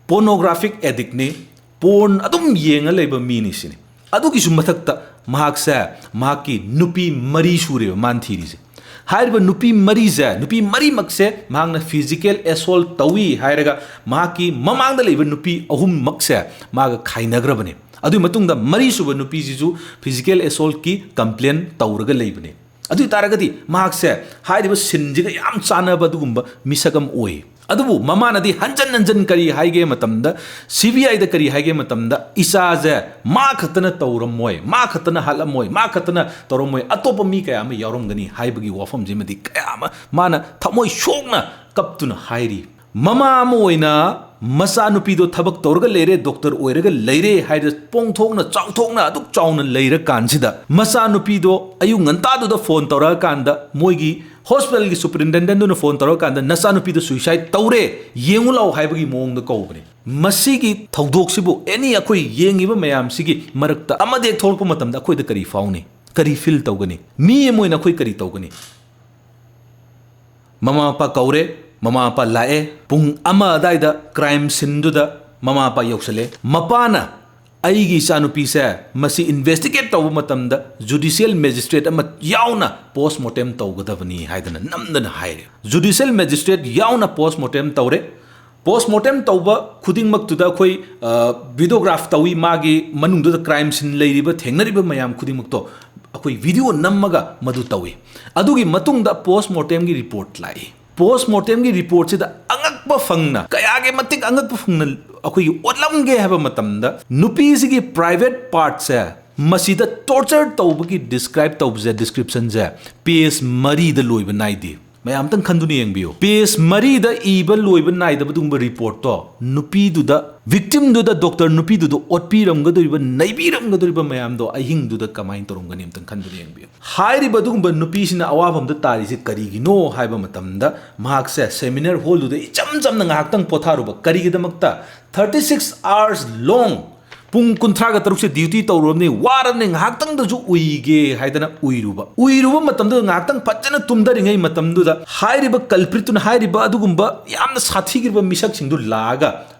ꯄꯣꯔꯅꯣꯒ꯭ꯔꯥꯐꯤꯛ ꯑꯦꯗꯤꯛꯅꯤ, ꯄꯣꯔꯟ ꯑꯗꯨꯝ ꯌꯦꯡꯉ ꯂꯩꯕ ꯃꯤꯅꯤ ꯁꯤꯅꯤ꯫ ꯑꯗꯨꯒꯤꯁꯨ ꯃꯊꯛꯇ ꯃꯍꯥꯛꯁꯦ, ꯃꯍꯥꯛꯀꯤ ꯅꯨꯄꯤ ꯃꯔꯤ ꯁꯨꯔꯦꯕ ꯃꯥꯅ ꯊꯤꯔꯤꯁꯦ꯫ ꯍꯥꯏꯔꯤꯕ ꯅꯨꯄꯤ ꯃꯔꯤꯁꯦ, ꯅꯨꯄꯤ ꯃꯔꯤꯃꯛꯁꯦ ꯃꯍꯥꯛꯅ ꯐꯤꯖꯤꯀꯦꯜ ꯑꯦꯁꯣꯜ ꯇꯧꯏ ꯍꯥꯏꯔꯒ ꯃꯍꯥꯛꯀꯤ ꯃꯃꯥꯡꯗ ꯂꯩꯕ ꯅꯨꯄꯤ ꯑꯍꯨꯝꯃꯛꯁꯦ ꯃꯥꯒ ꯈꯥꯏꯅꯈ꯭ꯔꯕꯅꯦ꯫ ꯑꯗꯨꯒꯤ ꯃꯇꯨꯡꯗ ꯃꯔꯤꯁꯨꯕ ꯅꯨꯄꯤꯁꯤꯁꯨ ꯐꯤꯖꯤꯀꯦꯜ ꯑꯦꯁꯣꯜꯀꯤ ꯀꯝꯄ꯭ꯂꯦꯟ ꯇꯧꯔꯒ ꯂꯩꯕꯅꯦ꯫ ꯑꯗꯨ ꯑꯣꯏ ꯇꯥꯔꯒꯗꯤ ꯃꯍꯥꯛꯁꯦ ꯍꯥꯏꯔꯤꯕ ꯁꯤꯟꯁꯤꯒ ꯌꯥꯝ ꯆꯥꯟꯅꯕ ꯑꯗꯨꯒꯨꯝꯕ ꯃꯤꯁꯛ ꯑꯃ ꯑꯣꯏ꯫ ꯑꯗꯨꯕꯨ ꯃꯃꯥꯅꯗꯤ ꯍꯟꯖꯟ ꯍꯟꯖꯟ ꯀꯔꯤ ꯍꯥꯏꯒꯦ ꯃꯇꯝꯗ, ꯁꯤ ꯕꯤ ꯑꯥꯏꯗ ꯀꯔꯤ ꯍꯥꯏꯒꯦ ꯃꯇꯝꯗ, ꯏꯆꯥꯁꯦ ꯃꯥ ꯈꯛꯇꯅ ꯇꯧꯔꯝꯃꯣꯏ, ꯃꯥ ꯈꯛꯇꯅ ꯍꯥꯠꯂꯝꯃꯣꯏ, ꯃꯥ ꯈꯛꯇꯅ ꯇꯧꯔꯝꯃꯣꯏ, ꯑꯇꯣꯞꯄ ꯃꯤ ꯀꯌꯥ ꯑꯃ ꯌꯥꯎꯔꯝꯒꯅꯤ ꯍꯥꯏꯕꯒꯤ ꯋꯥꯐꯝꯁꯤꯃꯗꯤ ꯀꯌꯥ ꯑꯃ ꯃꯥꯅ ꯊꯃꯣꯏ ꯁꯣꯛꯅ ꯀꯞꯇꯨꯅ ꯍꯥꯏꯔꯤ꯫ ꯃꯃꯥ ꯑꯃ ꯑꯣꯏꯅ ꯃꯆꯥꯅꯨꯄꯤꯗꯣ ꯊꯕꯛ ꯇꯧꯔꯒ ꯂꯩꯔꯦ, ꯗꯣꯛꯇꯔ ꯑꯣꯏꯔꯒ ꯂꯩꯔꯦ ꯍꯥꯏꯗ ꯄꯣꯡꯊꯣꯛꯅ ꯆꯥꯎꯊꯣꯛꯅ ꯑꯗꯨꯛ ꯆꯥꯎꯅ ꯂꯩꯔꯀꯥꯟꯁꯤꯗ, ꯃꯆꯥꯅꯨꯄꯤꯗꯣ ꯑꯌꯨꯛ ꯉꯟꯇꯥꯗꯨꯗ ꯐꯣꯟ ꯇꯧꯔꯛꯑꯀꯥꯟꯗ, ꯃꯣꯏꯒꯤ ꯍꯣꯁꯄꯤꯇꯥꯜꯒꯤ ꯁꯨꯄꯔꯤꯟꯇꯦꯟꯗꯦꯟꯗꯨꯅ ꯐꯣꯟ ꯇꯧꯔꯀꯥꯟꯗ, "ꯅꯆꯥꯅꯨꯄꯤꯗꯣ ꯁꯨꯏꯁꯥꯏꯗ ꯇꯧꯔꯦ, ꯌꯦꯡꯉꯨ ꯂꯥꯛꯑꯣ" ꯍꯥꯏꯕꯒꯤ ꯃꯑꯣꯡꯗ ꯀꯧꯕꯅꯦ꯫ ꯃꯁꯤꯒꯤ ꯊꯧꯗꯣꯛꯁꯤꯕꯨ ꯑꯦꯅꯤ ꯑꯩꯈꯣꯏ ꯌꯦꯡꯉꯤꯕ ꯃꯌꯥꯝꯁꯤꯒꯤ ꯃꯔꯛꯇ ꯑꯃꯗ ꯍꯦꯛ ꯊꯣꯛꯂꯛꯄ ꯃꯇꯝꯗ ꯑꯩꯈꯣꯏꯗ ꯀꯔꯤ ꯐꯥꯎꯅꯤ? ꯀꯔꯤ ꯐꯤꯜ ꯇꯧꯒꯅꯤ? ꯃꯤ ꯑꯃ ꯑꯣꯏꯅ ꯑꯩꯈꯣꯏ ꯀꯔꯤ ꯇꯧꯒꯅꯤ? ꯃꯃꯥ ꯃꯄꯥ ꯀꯧꯔꯦ, ꯃꯃꯥ ꯃꯄꯥ ꯂꯥꯛꯑꯦ, ꯄꯨꯡ ꯑꯃ ꯑꯗꯥꯏꯗ ꯀ꯭ꯔꯥꯏꯝ ꯁꯤꯟꯗꯨꯗ ꯃꯃꯥ ꯃꯄꯥ ꯌꯧꯁꯜꯂꯦ꯫ ꯃꯄꯥꯅ, "ꯑꯩꯒꯤ ꯏꯆꯥꯅꯨꯄꯤꯁꯦ ꯃꯁꯤ ꯏꯟꯚꯦꯁꯇꯤꯒꯦꯠ ꯇꯧꯕ ꯃꯇꯝꯗ ꯖꯨꯗꯤꯁꯤꯌꯦꯜ ꯃꯦꯖꯤꯁꯇ꯭ꯔꯦꯠ ꯑꯃ ꯌꯥꯎꯅ ꯄꯣꯁꯃꯣꯔꯇꯦꯝ ꯇꯧꯒꯗꯕꯅꯤ" ꯍꯥꯏꯗꯅ ꯅꯝꯗꯅ ꯍꯥꯏꯔꯦ꯫ ꯖꯨꯗꯤꯁꯤꯌꯦꯜ ꯃꯦꯖꯤꯁꯇ꯭ꯔꯦꯠ ꯌꯥꯎꯅ ꯄꯣꯁꯃꯣꯔꯇꯦꯝ ꯇꯧꯔꯦ꯫ ꯄꯣꯁꯃꯣꯔꯇꯦꯝ ꯇꯧꯕ ꯈꯨꯗꯤꯡꯃꯛꯇꯨꯗ ꯑꯩꯈꯣꯏ, ꯑ, ꯚꯤꯗꯤꯑꯣꯒ꯭ꯔꯥꯐ ꯇꯧꯏ, ꯃꯥꯒꯤ ꯃꯅꯨꯡꯗꯨꯗ ꯀ꯭ꯔꯥꯏꯝ ꯁꯤꯟ ꯂꯩꯔꯤꯕ, ꯊꯦꯡꯅꯔꯤꯕ ꯃꯌꯥꯝ ꯈꯨꯗꯤꯡꯃꯛꯇꯣ ꯑꯩꯈꯣꯏ ꯚꯤꯗꯤꯑꯣ ꯅꯝꯃꯒ ꯃꯗꯨ ꯇꯧꯏ꯫ ꯑꯗꯨꯒꯤ ꯃꯇꯨꯡꯗ ꯄꯣꯁꯃꯣꯔꯇꯦꯝꯒꯤ ꯔꯤꯄꯣꯔꯠ ꯂꯥꯛꯏ꯫ ꯄꯣꯁꯃꯣꯔꯇꯦꯝꯒꯤ ꯔꯤꯄꯣꯔꯠꯁꯤꯗ ꯑꯉꯛꯄ ꯐꯪꯅ, ꯀꯌꯥꯒꯤ ꯃꯇꯤꯛ ꯑꯉꯛꯄ ꯐꯪꯅ ꯑꯩꯈꯣꯏꯒꯤ ꯑꯣꯠꯂꯝꯒꯦ ꯍꯥꯏꯕ ꯃꯇꯝꯗ, ꯅꯨꯄꯤꯁꯤꯒꯤ ꯄ꯭ꯔꯥꯏꯚꯦꯠ ꯄꯥꯔꯠꯁꯦ ꯃꯁꯤꯗ ꯇꯣꯔꯆꯔ ꯇꯧꯕꯒꯤ ꯗꯤꯁꯀ꯭ꯔꯥꯏꯕ ꯇꯧꯕꯁꯦ, ꯗꯤꯁꯀ꯭ꯔꯤꯞꯁꯟꯁꯦ ꯄꯦꯖ ꯃꯔꯤꯗ ꯂꯣꯏꯕ ꯅꯥꯏꯗꯦ꯫ ꯃꯌꯥꯝꯇꯪ ꯈꯟꯗꯨꯅ ꯌꯦꯡꯕꯤꯌꯨ, ꯄꯦꯖ ꯃꯔꯤꯗ ꯏꯕ ꯂꯣꯏꯕ ꯅꯥꯏꯗꯕ ꯑꯗꯨꯒꯨꯝꯕ ꯔꯤꯄꯣꯔꯠꯇꯣ ꯅꯨꯄꯤꯗꯨꯗ, ꯚꯤꯛꯇꯤꯝꯗꯨꯗ, ꯗꯣꯛꯇꯔ ꯅꯨꯄꯤꯗꯨꯗ ꯑꯣꯠꯄꯤꯔꯝꯒꯗꯧꯔꯤꯕ, ꯅꯩꯕꯤꯔꯝꯒꯗꯧꯔꯤꯕ ꯃꯌꯥꯝꯗꯣ ꯑꯍꯤꯡꯗꯨꯗ ꯀꯃꯥꯏꯅ ꯇꯧꯔꯝꯒꯅꯤ? ꯑꯝꯇꯪ ꯈꯟꯗꯨꯅ ꯌꯦꯡꯕꯤꯌꯨ꯫ ꯍꯥꯏꯔꯤꯕ ꯑꯗꯨꯒꯨꯝꯕ ꯅꯨꯄꯤꯁꯤꯅ ꯑꯋꯥꯐꯝꯗ ꯇꯥꯔꯤꯁꯦ ꯀꯔꯤꯒꯤꯅꯣ ꯍꯥꯏꯕ ꯃꯇꯝꯗ, ꯃꯍꯥꯛꯁꯦ ꯁꯦꯃꯤꯅꯥꯔ ꯍꯣꯜꯗꯨꯗ ꯏꯆꯝ ꯆꯝꯅ ꯉꯥꯏꯍꯥꯛꯇꯪ ꯄꯣꯊꯥꯔꯨꯕ꯫ ꯀꯔꯤꯒꯤꯗꯃꯛꯇ? Thirty six hours long, ꯄꯨꯡ ꯀꯨꯟꯊ꯭ꯔꯥꯒ ꯇꯔꯨꯛꯁꯦ ꯗ꯭ꯌꯨꯇꯤ ꯇꯧꯔꯨꯔꯕꯅꯤ, ꯋꯥꯔꯕꯅꯤ, ꯉꯥꯏꯍꯥꯛꯇꯪꯗꯁꯨ ꯎꯏꯒꯦ ꯍꯥꯏꯗꯅ ꯎꯏꯔꯨꯕ꯫ ꯎꯏꯔꯨꯕ ꯃꯇꯝꯗꯨꯗ, ꯉꯥꯏꯍꯥꯛꯇꯪ ꯐꯖꯅ ꯇꯨꯝꯊꯔꯤꯉꯩ ꯃꯇꯝꯗꯨꯗ, ꯍꯥꯏꯔꯤꯕ ꯀꯜꯄ꯭ꯔꯤꯠꯇꯨꯅ ꯍꯥꯏꯔꯤꯕ ꯑꯗꯨꯒꯨꯝꯕ ꯌꯥꯝꯅ ꯁꯥꯊꯤꯈ꯭ꯔꯕ ꯃꯤꯁꯛꯁꯤꯡꯗꯨ ꯂꯥꯛꯑꯒ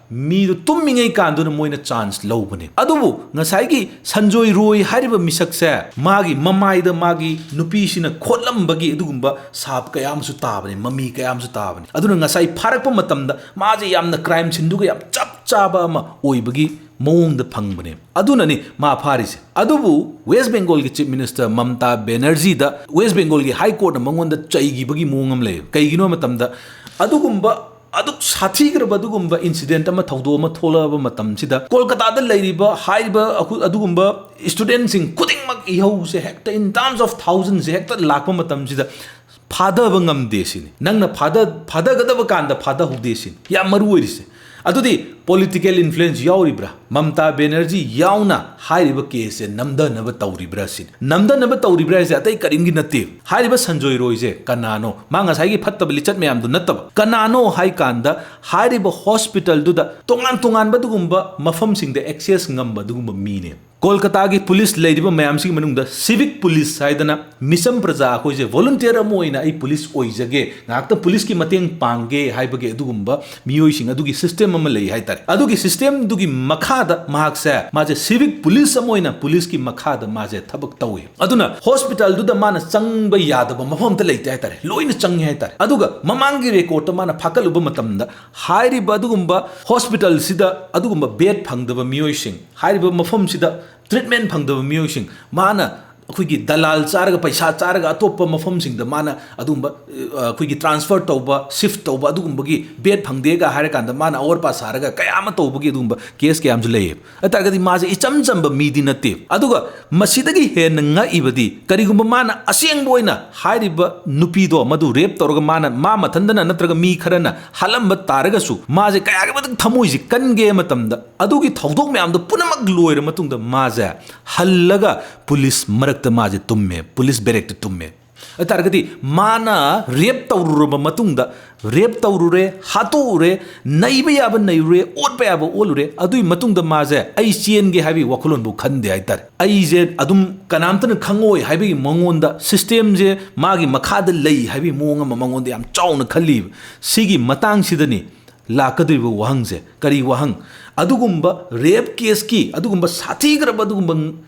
ꯃꯤꯗꯨ ꯇꯨꯝꯃꯤꯉꯩ ꯀꯥꯟꯗꯨꯅ ꯃꯣꯏꯅ ꯆꯥꯟꯁ ꯂꯧꯕꯅꯦ꯫ ꯑꯗꯨꯕꯨ ꯉꯁꯥꯏꯒꯤ ꯁꯟꯖꯣꯏ ꯔꯣꯏ ꯍꯥꯏꯔꯤꯕ ꯃꯤꯁꯛꯁꯦ, ꯃꯥꯒꯤ ꯃꯃꯥꯏꯗ ꯃꯥꯒꯤ ꯅꯨꯄꯤꯁꯤꯅ ꯈꯣꯠꯂꯝꯕꯒꯤ ꯑꯗꯨꯒꯨꯝꯕ ꯁꯥꯞ ꯀꯌꯥ ꯑꯃꯁꯨ ꯇꯥꯕꯅꯦ, ꯃꯃꯤ ꯀꯌꯥ ꯑꯃꯁꯨ ꯇꯥꯕꯅꯦ꯫ ꯑꯗꯨꯅ ꯉꯁꯥꯏ ꯐꯥꯔꯛꯄ ꯃꯇꯝꯗ ꯃꯥꯁꯦ ꯌꯥꯝꯅ ꯀ꯭ꯔꯥꯏꯝ ꯁꯤꯟꯗꯨꯒ ꯌꯥꯝ ꯆꯞ ꯆꯥꯕ ꯑꯃ ꯑꯣꯏꯕꯒꯤ ꯃꯑꯣꯡꯗ ꯐꯪꯕꯅꯦ꯫ ꯑꯗꯨꯅꯅꯤ ꯃꯥ ꯐꯥꯔꯤꯁꯦ꯫ ꯑꯗꯨꯕꯨ ꯋꯦꯁ ꯕꯦꯡꯒꯣꯜꯒꯤ ꯆꯤꯐ ꯃꯤꯅꯤꯁꯇꯔ ꯃꯝꯇꯥ ꯕꯦꯅꯔꯖꯤꯗ ꯋꯦꯁ ꯕꯦꯡꯒꯣꯜꯒꯤ ꯍꯥꯏ ꯀꯣꯔꯠꯅ ꯃꯉꯣꯟꯗ ꯆꯩꯈꯤꯕꯒꯤ ꯃꯑꯣꯡ ꯑꯃ ꯂꯩ꯫ ꯀꯩꯒꯤꯅꯣ ꯍꯥꯏꯕ ꯃꯇꯝꯗ, ꯑꯗꯨꯒꯨꯝꯕ ꯑꯗꯨꯛ ꯁꯥꯊꯤꯈ꯭ꯔꯕ ꯑꯗꯨꯒꯨꯝꯕ ꯏꯟꯁꯤꯗꯦꯟꯠ ꯑꯃ, ꯊꯧꯗꯣꯛ ꯑꯃ ꯊꯣꯛꯂꯛꯑꯕ ꯃꯇꯝꯁꯤꯗ, ꯀꯣꯜꯀꯇꯥꯗ ꯂꯩꯔꯤꯕ ꯍꯥꯏꯔꯤꯕ ꯑꯈꯨ-, ꯑꯗꯨꯒꯨꯝꯕ ꯁ꯭ꯇꯨꯗꯦꯟꯠꯁꯤꯡ ꯈꯨꯗꯤꯡꯃꯛ, ꯏꯍꯧꯁꯦ ꯍꯦꯛꯇ in terms of thousandsꯁꯦ ꯍꯦꯛꯇ ꯂꯥꯛꯄ ꯃꯇꯝꯁꯤꯗ, ꯐꯥꯗꯕ ꯉꯝꯗꯦ ꯁꯤꯅꯤ꯫ ꯅꯪꯅ ꯐꯥꯗ-, ꯐꯥꯗꯒꯗꯕ ꯀꯥꯟꯗ ꯐꯥꯗꯍꯧꯗꯦ ꯁꯤꯅꯤ ꯌꯥꯝ ꯃꯔꯨ ꯑꯣꯏꯔꯤꯁꯦ꯫ ꯑꯗꯨꯗꯤ ꯄꯣꯂꯤꯇꯤꯀꯦꯜ ꯏꯟꯐ꯭ꯂꯨꯌꯦꯟꯁ ꯌꯥꯎꯔꯤꯕ꯭ꯔꯥ? ꯃꯝꯇꯥ ꯕꯦꯅꯔꯖꯤ ꯌꯥꯎꯅ ꯍꯥꯏꯔꯤꯕ ꯀꯦꯁꯁꯦ ꯅꯝꯊꯅꯕ ꯇꯧꯔꯤꯕ꯭ꯔꯥ ꯁꯤꯅꯤ꯫ ꯅꯝꯊꯅꯕ ꯇꯧꯔꯤꯕ꯭ꯔꯥ ꯍꯥꯏꯁꯦ ꯑꯇꯩ ꯀꯔꯤꯝꯒꯤ ꯅꯠꯇꯦ꯫ ꯍꯥꯏꯔꯤꯕ ꯁꯟꯖꯣꯏ ꯔꯣꯏꯁꯦ ꯀꯅꯥꯅꯣ? ꯃꯥ ꯉꯁꯥꯏꯒꯤ ꯐꯠꯇꯕ ꯂꯤꯆꯠ ꯃꯌꯥꯝꯗꯨ ꯅꯠꯇꯕ, ꯀꯅꯥꯅꯣ ꯍꯥꯏ ꯀꯥꯟꯗ, ꯍꯥꯏꯔꯤꯕ ꯍꯣꯁꯄꯤꯇꯥꯜꯗꯨꯗ ꯇꯣꯉꯥꯟ ꯇꯣꯉꯥꯟꯕ ꯑꯗꯨꯒꯨꯝꯕ ꯃꯐꯝꯁꯤꯡꯗ ꯑꯦꯛꯁꯦꯁ ꯉꯝꯕ ꯑꯗꯨꯒꯨꯝꯕ ꯃꯤꯅꯦ꯫ ꯀꯣꯜꯀꯇꯥꯒꯤ ꯄꯨꯂꯤꯁ ꯂꯩꯔꯤꯕ ꯃꯌꯥꯝꯁꯤꯒꯤ ꯃꯅꯨꯡꯗ ꯁꯤꯚꯤꯛ ꯄꯨꯂꯤꯁ ꯍꯥꯏꯗꯅ ꯃꯤꯆꯝ ꯄ꯭ꯔꯖꯥ ꯑꯩꯈꯣꯏꯁꯦ ꯚꯣꯂꯨꯟꯇꯤꯌꯔ ꯑꯃ ꯑꯣꯏꯅ ꯑꯩ ꯄꯨꯂꯤꯁ ꯑꯣꯏꯖꯒꯦ, ꯉꯥꯏꯍꯥꯛꯇ ꯄꯨꯂꯤꯁꯀꯤ ꯃꯇꯦꯡ ꯄꯥꯡꯒꯦ ꯍꯥꯏꯕꯒꯤ ꯑꯗꯨꯒꯨꯝꯕ ꯃꯤꯑꯣꯏꯁꯤꯡ ꯑꯗꯨꯒꯤ ꯁꯤꯁꯇꯦꯝ ꯑꯃ ꯂꯩ ꯍꯥꯏꯇꯥꯔꯦ꯫ ꯑꯗꯨꯒꯤ ꯁꯤꯁꯇꯦꯝꯗꯨꯒꯤ ꯃꯈꯥꯗ ꯃꯍꯥꯛꯁꯦ, ꯃꯥꯁꯦ ꯁꯤꯚꯤꯛ ꯄꯨꯂꯤꯁ ꯑꯃ ꯑꯣꯏꯅ ꯄꯨꯂꯤꯁꯀꯤ ꯃꯈꯥꯗ ꯃꯥꯁꯦ ꯊꯕꯛ ꯇꯧꯏ꯫ ꯑꯗꯨꯅ ꯍꯣꯁꯄꯤꯇꯥꯜꯗꯨꯗ ꯃꯥꯅ ꯆꯪꯕ ꯌꯥꯗꯕ ꯃꯐꯝ ꯑꯝꯇ ꯂꯩꯇꯦ ꯍꯥꯏꯇꯥꯔꯦ, ꯂꯣꯏꯅ ꯆꯪꯉꯤ ꯍꯥꯏꯇꯥꯔꯦ꯫ ꯑꯗꯨꯒ ꯃꯃꯥꯡꯒꯤ ꯔꯦꯀꯣꯔꯠꯇ ꯃꯥꯅ ꯐꯥꯒꯠꯂꯨꯕ ꯃꯇꯝꯗ, ꯍꯥꯏꯔꯤꯕ ꯑꯗꯨꯒꯨꯝꯕ ꯍꯣꯁꯄꯤꯇꯥꯜꯁꯤꯗ ꯑꯗꯨꯒꯨꯝꯕ ꯕꯦꯗ ꯐꯪꯗꯕ ꯃꯤꯑꯣꯏꯁꯤꯡ, ꯍꯥꯏꯔꯤꯕ ꯃꯐꯝꯁꯤꯗ ꯇ꯭ꯔꯤꯠꯃꯦꯟ ꯐꯪꯗꯕ ꯃꯤꯑꯣꯏꯁꯤꯡ, ꯃꯥꯅ ꯑꯩꯈꯣꯏꯒꯤ ꯗꯂꯥꯜ ꯆꯥꯔꯒ, ꯄꯩꯁꯥ ꯆꯥꯔꯒ, ꯑꯇꯣꯞꯄ ꯃꯐꯝꯁꯤꯡꯗ ꯃꯥꯅ ꯑꯗꯨꯒꯨꯝꯕ, ꯑ, ꯑꯩꯈꯣꯏꯒꯤ transfer ꯇꯧꯕ, shift ꯇꯧꯕ, ꯑꯗꯨꯒꯨꯝꯕꯒꯤ bed ꯐꯪꯗꯦꯒ ꯍꯥꯏꯔꯀꯥꯟꯗ ꯃꯥꯅ ꯑꯋꯥꯔ ꯄꯥ ꯁꯥꯔꯒ ꯀꯌꯥ ꯑꯃ ꯇꯧꯕꯒꯤ ꯑꯗꯨꯒꯨꯝꯕ case ꯀꯌꯥ ꯑꯃꯁꯨ ꯂꯩꯌꯦꯕ꯫ ꯑꯗꯨ ꯇꯥꯔꯒꯗꯤ ꯃꯥꯁꯦ ꯏꯆꯝ ꯆꯝꯕ ꯃꯤꯗꯤ ꯅꯠꯇꯦ꯫ ꯑꯗꯨꯒ ꯃꯁꯤꯗꯒꯤ ꯍꯦꯟꯅ ꯉꯛꯏꯕꯗꯤ, ꯀꯔꯤꯒꯨꯝꯕ ꯃꯥꯅ ꯑꯁꯦꯡꯕ ꯑꯣꯏꯅ ꯍꯥꯏꯔꯤꯕ ꯅꯨꯄꯤꯗꯣ, ꯃꯗꯨ rape ꯇꯧꯔꯒ ꯃꯥꯅ, ꯃꯥ ꯃꯊꯟꯗꯅ ꯅꯠꯇ꯭ꯔꯒ ꯃꯤ ꯈꯔꯅ ꯍꯥꯠꯂꯝꯕ ꯇꯥꯔꯒꯁꯨ, ꯃꯥꯁꯦ ꯀꯌꯥꯒꯤ ꯃꯇꯤꯛ ꯊꯃꯣꯏꯁꯦ ꯀꯟꯒꯦ ꯃꯇꯝꯗ, ꯑꯗꯨꯒꯤ ꯊꯧꯗꯣꯛ ꯃꯌꯥꯝꯗꯣ ꯄꯨꯝꯅꯃꯛ ꯂꯣꯏꯔ ꯃꯇꯨꯡꯗ ꯃꯥꯁꯦ ꯍꯜꯂꯒ ꯄꯨꯂꯤꯁ ꯃꯔꯛꯇ ꯃꯥꯁꯦ ꯇꯨꯝꯃꯦ, ꯄꯨꯂꯤꯁ ꯕꯦꯔꯦꯛꯇ ꯇꯨꯝꯃꯦ꯫ ꯑꯗꯨ ꯇꯥꯔꯒꯗꯤ ꯃꯥꯅ rape ꯇꯧꯔꯨꯔꯕ ꯃꯇꯨꯡꯗ, rape ꯇꯧꯔꯨꯔꯦ, ꯍꯥꯠꯇꯣꯛꯎꯔꯦ, ꯅꯩꯕ ꯌꯥꯕ ꯅꯩꯔꯨꯔꯦ, ꯑꯣꯠꯄ ꯌꯥꯕ ꯑꯣꯠꯂꯨꯔꯦ, ꯑꯗꯨꯒꯤ ꯃꯇꯨꯡꯗ ꯃꯥꯁꯦ "ꯑꯩ ꯆꯦꯟꯒꯦ" ꯍꯥꯏꯕꯒꯤ ꯋꯥꯈꯜꯂꯣꯟꯕꯨ ꯈꯟꯗꯦ ꯍꯥꯏꯇꯥꯔꯦ꯫ ꯑꯩꯁꯦ ꯑꯗꯨꯝ ꯀꯅꯥꯝꯇꯅ ꯈꯪꯉꯣꯏ ꯍꯥꯏꯕꯒꯤ ꯃꯉꯣꯟꯗ, systemꯁꯦ ꯃꯥꯒꯤ ꯃꯈꯥꯗ ꯂꯩ ꯍꯥꯏꯕꯒꯤ ꯃꯑꯣꯡ ꯑꯃ ꯃꯉꯣꯟꯗ ꯌꯥꯝ ꯆꯥꯎꯅ ꯈꯜꯂꯤꯕ꯫ ꯁꯤꯒꯤ ꯃꯇꯥꯡꯁꯤꯗꯅꯤ ꯂꯥꯛꯀꯗꯧꯔꯤꯕ ꯋꯥꯍꯪꯁꯦ꯫ ꯀꯔꯤ ꯋꯥꯍꯪ? ꯑꯗꯨꯒꯨꯝꯕ rape caseꯀꯤ, ꯑꯗꯨꯒꯨꯝꯕ ꯁꯥꯊꯤꯈ꯭ꯔꯕ ꯑꯗꯨꯒꯨꯝꯕ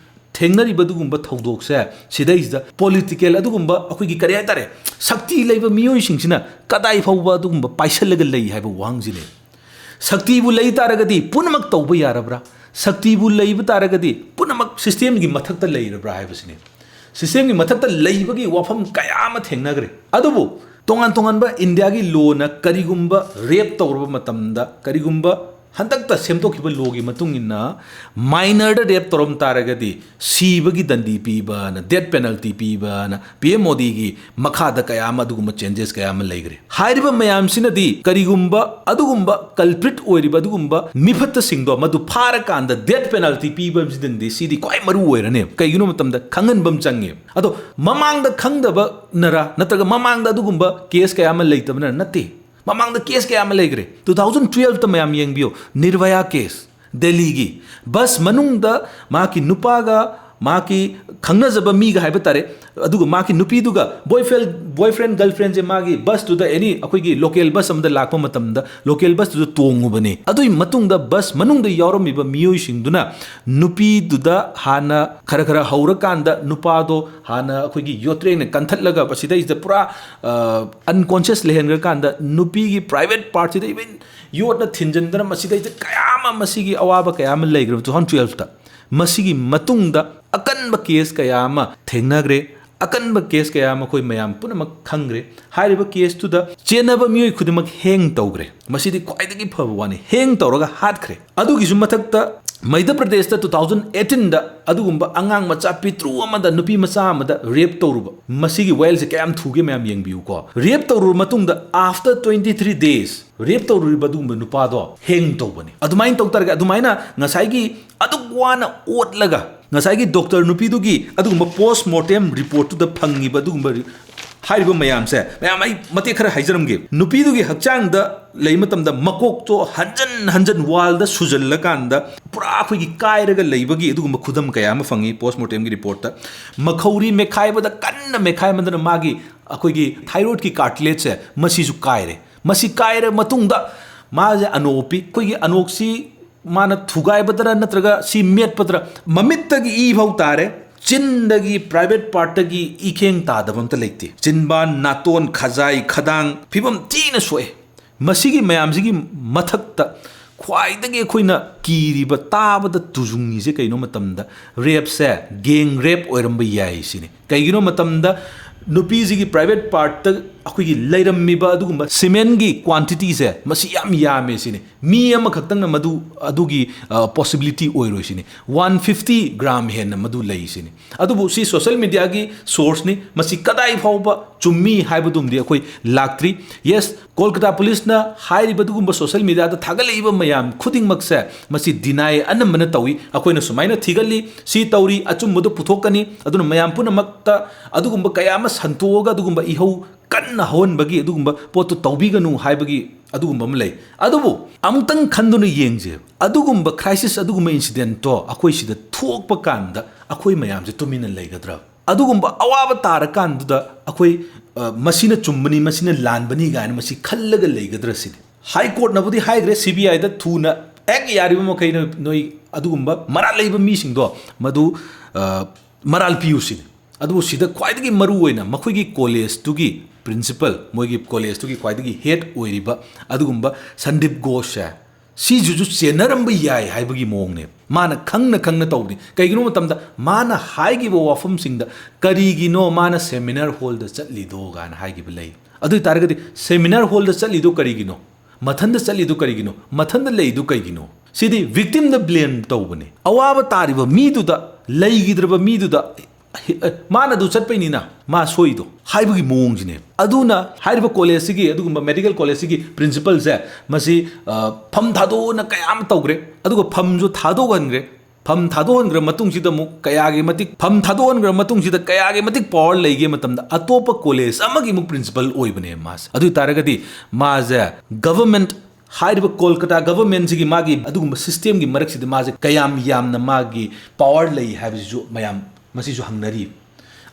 ꯊꯦꯡꯅꯔꯤꯕ ꯑꯗꯨꯒꯨꯝꯕ ꯊꯧꯗꯣꯛꯁꯦ, ꯁꯤꯗꯩꯁꯤꯗ political ꯑꯗꯨꯒꯨꯝꯕ, ꯑꯩꯈꯣꯏꯒꯤ ꯀꯔꯤ ꯍꯥꯏꯇꯥꯔꯦ, ꯁꯛꯇꯤ ꯂꯩꯕ ꯃꯤꯑꯣꯏꯁꯤꯡꯁꯤꯅ ꯀꯗꯥꯏ ꯐꯥꯎꯕ ꯑꯗꯨꯒꯨꯝꯕ ꯄꯥꯏꯁꯜꯂꯒ ꯂꯩ ꯍꯥꯏꯕ ꯋꯥꯍꯪꯁꯤꯅꯦ꯫ ꯁꯛꯇꯤꯕꯨ ꯂꯩ ꯇꯥꯔꯒꯗꯤ ꯄꯨꯝꯅꯃꯛ ꯇꯧꯕ ꯌꯥꯔꯕ꯭ꯔꯥ? ꯁꯛꯇꯤꯕꯨ ꯂꯩꯕ ꯇꯥꯔꯒꯗꯤ ꯄꯨꯝꯅꯃꯛ systemꯒꯤ ꯃꯊꯛꯇ ꯂꯩꯔꯕ꯭ꯔꯥ ꯍꯥꯏꯕꯁꯤꯅꯦ꯫ Systemꯒꯤ ꯃꯊꯛꯇ ꯂꯩꯕꯒꯤ ꯋꯥꯐꯝ ꯀꯌꯥ ꯑꯃ ꯊꯦꯡꯅꯈ꯭ꯔꯦ꯫ ꯑꯗꯨꯕꯨ ꯇꯣꯉꯥꯟ ꯇꯣꯉꯥꯟꯕ ꯏꯟꯗꯤꯌꯥꯒꯤ lawꯅ ꯀꯔꯤꯒꯨꯝꯕ rape ꯇꯧꯔꯕ ꯃꯇꯝꯗ, ꯀꯔꯤꯒꯨꯝꯕ ꯍꯟꯗꯛꯇ ꯁꯦꯝꯗꯣꯛꯈꯤꯕ lawꯒꯤ ꯃꯇꯨꯡ ꯏꯟꯅ, minorꯗ rape ꯇꯧꯔꯝ ꯇꯥꯔꯒꯗꯤ ꯁꯤꯕꯒꯤ ꯗꯟꯗꯤ ꯄꯤꯕꯅ, death penalty ꯄꯤꯕꯅ, PM ꯃꯣꯗꯤꯒꯤ ꯃꯈꯥꯗ ꯀꯌꯥ ꯑꯃ ꯑꯗꯨꯒꯨꯝꯕ changes ꯀꯌꯥ ꯑꯃ ꯂꯩꯈ꯭ꯔꯦ꯫ ꯍꯥꯏꯔꯤꯕ ꯃꯌꯥꯝꯁꯤꯅꯗꯤ ꯀꯔꯤꯒꯨꯝꯕ ꯑꯗꯨꯒꯨꯝꯕ culprit ꯑꯣꯏꯔꯤꯕ ꯑꯗꯨꯒꯨꯝꯕ ꯃꯤꯐꯠꯇꯁꯤꯡꯗꯣ ꯃꯗꯨ ꯐꯥꯔꯀꯥꯟꯗ death penalty ꯄꯤꯕꯁꯤꯗꯅꯗꯤ ꯁꯤꯗꯤ ꯈ꯭ꯋꯥꯏ ꯃꯔꯨ ꯑꯣꯏꯔꯅꯦꯕ꯫ ꯀꯩꯒꯤꯅꯣ ꯃꯇꯝꯗ ꯈꯪꯍꯟꯕ ꯑꯃ ꯆꯪꯉꯦꯕ꯫ ꯑꯗꯣ ꯃꯃꯥꯡꯗ ꯈꯪꯗꯕꯅꯔꯥ, ꯅꯠꯇ꯭ꯔꯒ ꯃꯃꯥꯡꯗ ꯑꯗꯨꯒꯨꯝꯕ case ꯀꯌꯥ ꯑꯃ ꯂꯩꯇꯕꯅꯔꯥ? ꯅꯠꯇꯦ꯫ ꯃꯃꯥꯡꯗ case ꯀꯌꯥ ꯑꯃ ꯂꯩꯈ꯭ꯔꯦ꯫ Two thousand twelveꯇ ꯃꯌꯥꯝ ꯌꯦꯡꯕꯤꯌꯨ, ꯅꯤꯔꯚꯌꯥ case, ꯗꯦꯜꯂꯤꯒꯤ bus ꯃꯅꯨꯡꯗ ꯃꯍꯥꯛꯀꯤ ꯅꯨꯄꯥꯒ ꯃꯍꯥꯛꯀꯤ ꯈꯪꯅꯖꯕ ꯃꯤꯒ ꯍꯥꯏꯕ ꯇꯥꯔꯦ, ꯑꯗꯨꯒ ꯃꯍꯥꯛꯀꯤ ꯅꯨꯄꯤꯗꯨꯒ boyfriend, boyfriend girlfriendꯁꯦ ꯃꯥꯒꯤ busꯇꯨꯗ, any ꯑꯩꯈꯣꯏꯒꯤ local bus ꯑꯃꯗ ꯂꯥꯛꯄ ꯃꯇꯝꯗ local busꯇꯨꯗ ꯇꯣꯡꯉꯨꯕꯅꯤ꯫ ꯑꯗꯨꯒꯤ ꯃꯇꯨꯡꯗ bus ꯃꯅꯨꯡꯗ ꯌꯥꯎꯔꯝꯃꯤꯕ ꯃꯤꯑꯣꯏꯁꯤꯡꯗꯨꯅ ꯅꯨꯄꯤꯗꯨꯗ ꯍꯥꯟꯅ ꯈꯔ ꯈꯔ ꯍꯧꯔꯀꯥꯟꯗ ꯅꯨꯄꯥꯗꯣ ꯍꯥꯟꯅ ꯑꯩꯈꯣꯏꯒꯤ ꯌꯣꯠꯇ꯭ꯔꯦꯡꯅ ꯀꯟꯊꯠꯂꯒ ꯃꯁꯤꯗꯩꯁꯤꯗ ꯄꯨꯔꯥ, ꯑ, unconscious ꯂꯩꯍꯟꯈ꯭ꯔꯀꯥꯟꯗ ꯅꯨꯄꯤꯒꯤ private partꯁꯤꯗ even ꯌꯣꯠꯅ ꯊꯤꯟꯖꯤꯟꯗꯅ ꯃꯁꯤꯗꯩꯗ ꯀꯌꯥ ꯑꯃ, ꯃꯁꯤꯒꯤ ꯑꯋꯥꯕ ꯀꯌꯥ ꯑꯃ ꯂꯩꯈ꯭ꯔꯦꯕ two thousand twelveꯇ꯫ ꯃꯁꯤꯒꯤ ꯃꯇꯨꯡꯗ ꯑꯀꯟꯕ ꯀꯦꯁ ꯀꯌꯥ ꯑꯃ ꯊꯦꯡꯅꯈ꯭ꯔꯦ꯫ ꯑꯀꯟꯕ ꯀꯦꯁ ꯀꯌꯥ ꯑꯃ ꯑꯩꯈꯣꯏ ꯃꯌꯥꯝ ꯄꯨꯝꯅꯃꯛ ꯈꯪꯈ꯭ꯔꯦ꯫ ꯍꯥꯏꯔꯤꯕ ꯀꯦꯁꯇꯨꯗ ꯆꯦꯟꯅꯕ ꯃꯤꯑꯣꯏ ꯈꯨꯗꯤꯡꯃꯛ ꯍꯦꯡ ꯇꯧꯈ꯭ꯔꯦ꯫ ꯃꯁꯤꯗꯤ ꯈ꯭ꯋꯥꯏꯗꯒꯤ ꯐꯕ ꯋꯥꯅꯤ, ꯍꯦꯡ ꯇꯧꯔꯒ ꯍꯥꯠꯈ꯭ꯔꯦ꯫ ꯑꯗꯨꯒꯤꯁꯨ ꯃꯊꯛꯇ ꯃꯩꯙ꯭ꯌ ꯄ꯭ꯔꯗꯦꯁꯇ ꯇꯨ ꯊꯥꯎꯖꯟ ꯑꯩꯠꯇꯤꯟꯗ ꯑꯗꯨꯒꯨꯝꯕ ꯑꯉꯥꯡ ꯃꯆꯥ ꯄꯤꯇ꯭ꯔꯨ ꯑꯃꯗ, ꯅꯨꯄꯤ ꯃꯆꯥ ꯑꯃꯗ ꯔꯦꯞ ꯇꯧꯔꯨꯕ, ꯃꯁꯤꯒꯤ ꯋꯥꯌꯦꯜꯁꯦ ꯀꯌꯥꯝ ꯊꯨꯒꯦ ꯃꯌꯥꯝ ꯌꯦꯡꯕꯤꯌꯨꯀꯣ꯫ ꯔꯦꯞ ꯇꯧꯔꯨꯔ ꯃꯇꯨꯡꯗ after twenty three days ꯔꯦꯞ ꯇꯧꯔꯨꯔꯤꯕ ꯑꯗꯨꯒꯨꯝꯕ ꯅꯨꯄꯥꯗꯣ ꯍꯦꯡ ꯇꯧꯕꯅꯤ꯫ ꯑꯗꯨꯃꯥꯏꯅ ꯇꯧ ꯇꯥꯔꯒꯗꯤ, ꯑꯗꯨꯃꯥꯏꯅ ꯉꯁꯥꯏꯒꯤ ꯑꯗꯨꯛ ꯋꯥꯅ ꯑꯣꯠꯂꯒ ꯉꯁꯥꯏꯒꯤ ꯗꯣꯛꯇꯔ ꯅꯨꯄꯤꯗꯨꯒꯤ ꯑꯗꯨꯒꯨꯝꯕ ꯄꯣꯁ ꯃꯣꯔꯇꯦꯝ ꯔꯤꯄꯣꯔꯠꯇꯨꯗ ꯐꯪꯉꯤꯕ ꯑꯗꯨꯒꯨꯝꯕ ꯔꯤ-, ꯍꯥꯏꯔꯤꯕ ꯃꯌꯥꯝꯁꯦ, ꯃꯌꯥꯝ ꯑꯩ ꯃꯇꯦꯛ ꯈꯔ ꯍꯥꯏꯖꯔꯝꯒꯦ꯫ ꯅꯨꯄꯤꯗꯨꯒꯤ ꯍꯛꯆꯥꯡꯗ ꯂꯩ ꯃꯇꯝꯗ ꯃꯀꯣꯛꯇꯣ ꯍꯟꯖꯟ ꯍꯟꯖꯟ ꯋꯥꯜꯗ ꯁꯨꯖꯜꯂꯀꯥꯟꯗ ꯄꯨꯔꯥ ꯑꯩꯈꯣꯏꯒꯤ ꯀꯥꯏꯔꯒ ꯂꯩꯕꯒꯤ ꯑꯗꯨꯒꯨꯝꯕ ꯈꯨꯗꯝ ꯀꯌꯥ ꯑꯃ ꯐꯪꯉꯤ ꯄꯣꯁ ꯃꯣꯔꯇꯦꯝꯒꯤ ꯔꯤꯄꯣꯔꯠꯇ꯫ ꯃꯈꯧꯔꯤ ꯃꯦꯈꯥꯏꯕꯗ ꯀꯟꯅ ꯃꯦꯈꯥꯏꯃꯟꯗꯅ ꯃꯥꯒꯤ ꯑꯩꯈꯣꯏꯒꯤ ꯊꯥꯏꯔꯣꯏꯗꯀꯤ ꯀꯥꯔꯇꯤꯂꯦꯖꯁꯦ ꯃꯁꯤꯁꯨ ꯀꯥꯏꯔꯦ꯫ ꯃꯁꯤ ꯀꯥꯏꯔ ꯃꯇꯨꯡꯗ ꯃꯥꯁꯦ ꯑꯅꯣꯛ ꯎꯞꯄꯤ꯫ ꯑꯩꯈꯣꯏꯒꯤ ꯑꯅꯣꯛꯁꯤ ꯃꯥꯅ ꯊꯨꯒꯥꯏꯕꯗꯔ ꯅꯠꯇ꯭ꯔꯒ ꯁꯤ ꯃꯦꯠꯄꯗꯔ, ꯃꯃꯤꯠꯇꯒꯤ ꯏ ꯐꯥꯎ ꯇꯥꯔꯦ꯫ ꯆꯤꯟꯗꯒꯤ, ꯄ꯭ꯔꯥꯏꯚꯦꯠ ꯄꯥꯔꯠꯇꯒꯤ ꯏꯈꯦꯡ ꯇꯥꯗꯕ ꯑꯝꯇ ꯂꯩꯇꯦ꯫ ꯆꯤꯟꯕꯥꯟ, ꯅꯥꯇꯣꯟ, ꯈꯖꯥꯏ, ꯈꯗꯥꯡ ꯐꯤꯕꯝ ꯊꯤꯅ ꯁꯣꯛꯑꯦ꯫ ꯃꯁꯤꯒꯤ ꯃꯌꯥꯝꯁꯤꯒꯤ ꯃꯊꯛꯇ ꯈ꯭ꯋꯥꯏꯗꯒꯤ ꯑꯩꯈꯣꯏꯅ ꯀꯤꯔꯤꯕ, ꯇꯥꯕꯗ ꯇꯨꯖꯨꯡꯉꯤꯁꯦ ꯀꯩꯅꯣ ꯃꯇꯝꯗ, ꯔꯦꯞꯁꯦ ꯒꯦꯡ ꯔꯦꯞ ꯑꯣꯏꯔꯝꯕ ꯌꯥꯏ ꯁꯤꯅꯤ꯫ ꯀꯩꯒꯤꯅꯣ ꯃꯇꯝꯗ ꯅꯨꯄꯤꯁꯤꯒꯤ ꯄ꯭ꯔꯥꯏꯚꯦꯠ ꯄꯥꯔꯠꯇ ꯑꯩꯈꯣꯏꯒꯤ ꯂꯩꯔꯝꯃꯤꯕ ꯑꯗꯨꯒꯨꯝꯕ ꯁꯤꯃꯦꯟꯒꯤ ꯀ꯭ꯋꯥꯟꯇꯤꯇꯤꯁꯦ ꯃꯁꯤ ꯌꯥꯝ ꯌꯥꯝꯃꯦ ꯁꯤꯅꯤ꯫ ꯃꯤ ꯑꯃꯈꯛꯇꯪꯅ ꯃꯗꯨ, ꯑꯗꯨꯒꯤ, ꯑ, ꯄꯣꯁꯤꯕꯤꯂꯤꯇꯤ ꯑꯣꯏꯔꯣꯏ ꯁꯤꯅꯤ꯫ ꯋꯥꯟ ꯐꯤꯐꯇꯤ ꯒ꯭ꯔꯥꯝ ꯍꯦꯟꯅ ꯃꯗꯨ ꯂꯩ ꯁꯤꯅꯤ꯫ ꯑꯗꯨꯕꯨ ꯁꯤ ꯁꯣꯁꯦꯜ ꯃꯦꯗꯤꯌꯥꯒꯤ ꯁꯣꯔꯁꯅꯤ, ꯃꯁꯤ ꯀꯗꯥꯏ ꯐꯥꯎꯕ ꯆꯨꯝꯃꯤ ꯍꯥꯏꯕꯗꯨꯝꯗꯤ ꯑꯩꯈꯣꯏ ꯂꯥꯛꯇ꯭ꯔꯤ꯫ ꯌꯦꯁ, ꯀꯣꯜꯀꯇꯥ ꯄꯨꯂꯤꯁꯅ ꯍꯥꯏꯔꯤꯕ ꯑꯗꯨꯒꯨꯝꯕ ꯁꯣꯁꯦꯜ ꯃꯦꯗꯤꯌꯥꯗ ꯊꯥꯒꯠꯂꯛꯏꯕ ꯃꯌꯥꯝ ꯈꯨꯗꯤꯡꯃꯛꯁꯦ ꯃꯁꯤ ꯗꯤꯅꯥꯏ ꯑꯅꯝꯕꯅ ꯇꯧꯏ꯫ ꯑꯩꯈꯣꯏꯅ ꯁꯨꯃꯥꯏꯅ ꯊꯤꯒꯠꯂꯤ, ꯁꯤ ꯇꯧꯔꯤ, ꯑꯆꯨꯝꯕꯗꯣ ꯄꯨꯊꯣꯛꯀꯅꯤ꯫ ꯑꯗꯨꯅ ꯃꯌꯥꯝ ꯄꯨꯝꯅꯃꯛꯇ ꯑꯗꯨꯒꯨꯝꯕ ꯀꯌꯥ ꯑꯃ ꯁꯟꯇꯣꯛꯑꯒ ꯑꯗꯨꯒꯨꯝꯕ ꯏꯍꯧ ꯀꯟꯅ ꯍꯧꯍꯟꯕꯒꯤ ꯑꯗꯨꯒꯨꯝꯕ ꯄꯣꯠꯇꯨ ꯇꯧꯕꯤꯒꯅꯨ ꯍꯥꯏꯕꯒꯤ ꯑꯗꯨꯒꯨꯝꯕ ꯑꯃ ꯂꯩ꯫ ꯑꯗꯨꯕꯨ ꯑꯃꯨꯛꯇꯪ ꯈꯟꯗꯨꯅ ꯌꯦꯡꯁꯦ, ꯑꯗꯨꯒꯨꯝꯕ ꯀ꯭ꯔꯥꯏꯁꯤꯁ, ꯑꯗꯨꯒꯨꯝꯕ ꯏꯟꯁꯤꯗꯦꯟꯠꯇꯣ ꯑꯩꯈꯣꯏ ꯁꯤꯗ ꯊꯣꯛꯄ ꯀꯥꯟꯗ ꯑꯩꯈꯣꯏ ꯃꯌꯥꯝꯁꯦ ꯇꯨꯃꯤꯟꯅ ꯂꯩꯒꯗ꯭ꯔꯥ? ꯑꯗꯨꯒꯨꯝꯕ ꯑꯋꯥꯕ ꯇꯥꯔꯀꯥꯟꯗꯨꯗ ꯑꯩꯈꯣꯏ, ꯑ, ꯃꯁꯤꯅ ꯆꯨꯝꯕꯅꯤ, ꯃꯁꯤꯅ ꯂꯥꯟꯕꯅꯤ ꯀꯥꯏꯅ ꯃꯁꯤ ꯈꯜꯂꯒ ꯂꯩꯒꯗ꯭ꯔꯥ ꯁꯤꯅꯤ꯫ ꯍꯥꯏ ꯀꯣꯔꯠꯅꯕꯨꯗꯤ ꯍꯥꯏꯈ꯭ꯔꯦ, ꯁꯤ ꯕꯤ ꯑꯥꯏꯗ ꯊꯨꯅ ꯍꯦꯛ ꯌꯥꯔꯤꯕ ꯃꯈꯩ ꯅꯣꯏ, ꯅꯣꯏ ꯑꯗꯨꯒꯨꯝꯕ ꯃꯔꯥꯜ ꯂꯩꯕ ꯃꯤꯁꯤꯡꯗꯣ ꯃꯗꯨ, ꯑ, ꯃꯔꯥꯜ ꯄꯤꯌꯨ ꯁꯤꯅꯤ꯫ ꯑꯗꯨꯕꯨ ꯁꯤꯗ ꯈ꯭ꯋꯥꯏꯗꯒꯤ ꯃꯔꯨ ꯑꯣꯏꯅ ꯃꯈꯣꯏꯒꯤ ꯀꯣꯂꯦꯖꯇꯨꯒꯤ ꯄ꯭ꯔꯤꯟꯁꯤꯄꯜ, ꯃꯣꯏꯒꯤ ꯀꯣꯂꯦꯖꯇꯨꯒꯤ ꯈ꯭ꯋꯥꯏꯗꯒꯤ ꯍꯦꯗ ꯑꯣꯏꯔꯤꯕ ꯑꯗꯨꯒꯨꯝꯕ ꯁꯟꯗꯤꯞ ꯘꯣꯁꯁꯦ ꯁꯤꯁꯤꯁꯨ ꯆꯦꯟꯅꯔꯝꯕ ꯌꯥꯏ ꯍꯥꯏꯕꯒꯤ ꯃꯑꯣꯡꯅꯦ꯫ ꯃꯥꯅ ꯈꯪꯅ ꯈꯪꯅ ꯇꯧꯕꯅꯤ꯫ ꯀꯩꯒꯤꯅꯣ ꯃꯇꯝꯗ ꯃꯥꯅ ꯍꯥꯏꯈꯤꯕ ꯋꯥꯐꯝꯁꯤꯡꯗ, "ꯀꯔꯤꯒꯤꯅꯣ ꯃꯥꯅ ꯁꯦꯃꯤꯅꯥꯔ ꯍꯣꯜꯗ ꯆꯠꯂꯤꯗꯣ?" ꯀꯥꯏꯅ ꯍꯥꯏꯈꯤꯕ ꯂꯩ꯫ ꯑꯗꯨ ꯑꯣꯏ ꯇꯥꯔꯒꯗꯤ ꯁꯦꯃꯤꯅꯥꯔ ꯍꯣꯜꯗ ꯆꯠꯂꯤꯗꯣ ꯀꯔꯤꯒꯤꯅꯣ? ꯃꯊꯟꯗ ꯆꯠꯂꯤꯗꯣ ꯀꯔꯤꯒꯤꯅꯣ? ꯃꯊꯟꯗ ꯂꯩꯗꯣ ꯀꯩꯒꯤꯅꯣ? ꯁꯤꯗꯤ ꯚꯤꯛꯇꯤꯝꯗ ꯕ꯭ꯂꯦꯝ ꯇꯧꯕꯅꯦ꯫ ꯑꯋꯥꯕ ꯇꯥꯔꯤꯕ ꯃꯤꯗꯨꯗ, ꯂꯩꯈꯤꯗ꯭ꯔꯕ ꯃꯤꯗꯨꯗ, "ꯃꯥꯅ ꯑꯗꯨ ꯆꯠꯄꯩꯅꯤꯅ ꯃꯥ ꯁꯣꯏꯗꯣ" ꯍꯥꯏꯕꯒꯤ ꯃꯑꯣꯡꯁꯤꯅꯦ꯫ ꯑꯗꯨꯅ ꯍꯥꯏꯔꯤꯕ ꯀꯣꯂꯦꯖꯁꯤꯒꯤ, ꯑꯗꯨꯒꯨꯝꯕ ꯃꯦꯗꯤꯀꯦꯜ ꯀꯣꯂꯦꯖꯁꯤꯒꯤ ꯄ꯭ꯔꯤꯟꯁꯤꯄꯜꯁꯦ, ꯃꯁꯤ, ꯑ, ꯐꯝ ꯊꯥꯗꯣꯛꯑꯣꯅ ꯀꯌꯥ ꯑꯃ ꯇꯧꯈ꯭ꯔꯦ, ꯑꯗꯨꯒ ꯐꯝꯁꯨ ꯊꯥꯗꯣꯛꯍꯟꯈ꯭ꯔꯦ꯫ ꯐꯝ ꯊꯥꯗꯣꯛꯍꯟꯈ꯭ꯔ ꯃꯇꯨꯡꯁꯤꯗ ꯑꯃꯨꯛ ꯀꯌꯥꯒꯤ ꯃꯇꯤꯛ, ꯐꯝ ꯊꯥꯗꯣꯛꯍꯟꯈ꯭ꯔ ꯃꯇꯨꯡꯁꯤꯗ ꯀꯌꯥꯒꯤ ꯃꯇꯤꯛ ꯄꯋꯥꯔ ꯂꯩꯒꯦ ꯃꯇꯝꯗ, ꯑꯇꯣꯞꯄ ꯀꯣꯂꯦꯖ ꯑꯃꯒꯤ ꯑꯃꯨꯛ ꯄ꯭ꯔꯤꯟꯁꯤꯄꯜ ꯑꯣꯏꯕꯅꯦ ꯃꯥꯁꯦ꯫ ꯑꯗꯨ ꯑꯣꯏ ꯇꯥꯔꯒꯗꯤ ꯃꯥꯁꯦ ꯒꯚꯔꯟꯃꯦꯟꯠ, ꯍꯥꯏꯔꯤꯕ ꯀꯣꯜꯀꯇꯥ ꯒꯚꯔꯟꯃꯦꯟꯠꯁꯤꯒꯤ ꯃꯥꯒꯤ ꯑꯗꯨꯒꯨꯝꯕ ꯁꯤꯁꯇꯦꯝꯒꯤ ꯃꯔꯛꯁꯤꯗ ꯃꯥꯁꯦ ꯀꯌꯥꯝ ꯌꯥꯝꯅ ꯃꯥꯒꯤ ꯄꯋꯥꯔ ꯂꯩ ꯍꯥꯏꯕꯁꯤꯁꯨ ꯃꯌꯥꯝ ꯃꯁꯤꯁꯨ ꯍꯪꯅꯔꯤ꯫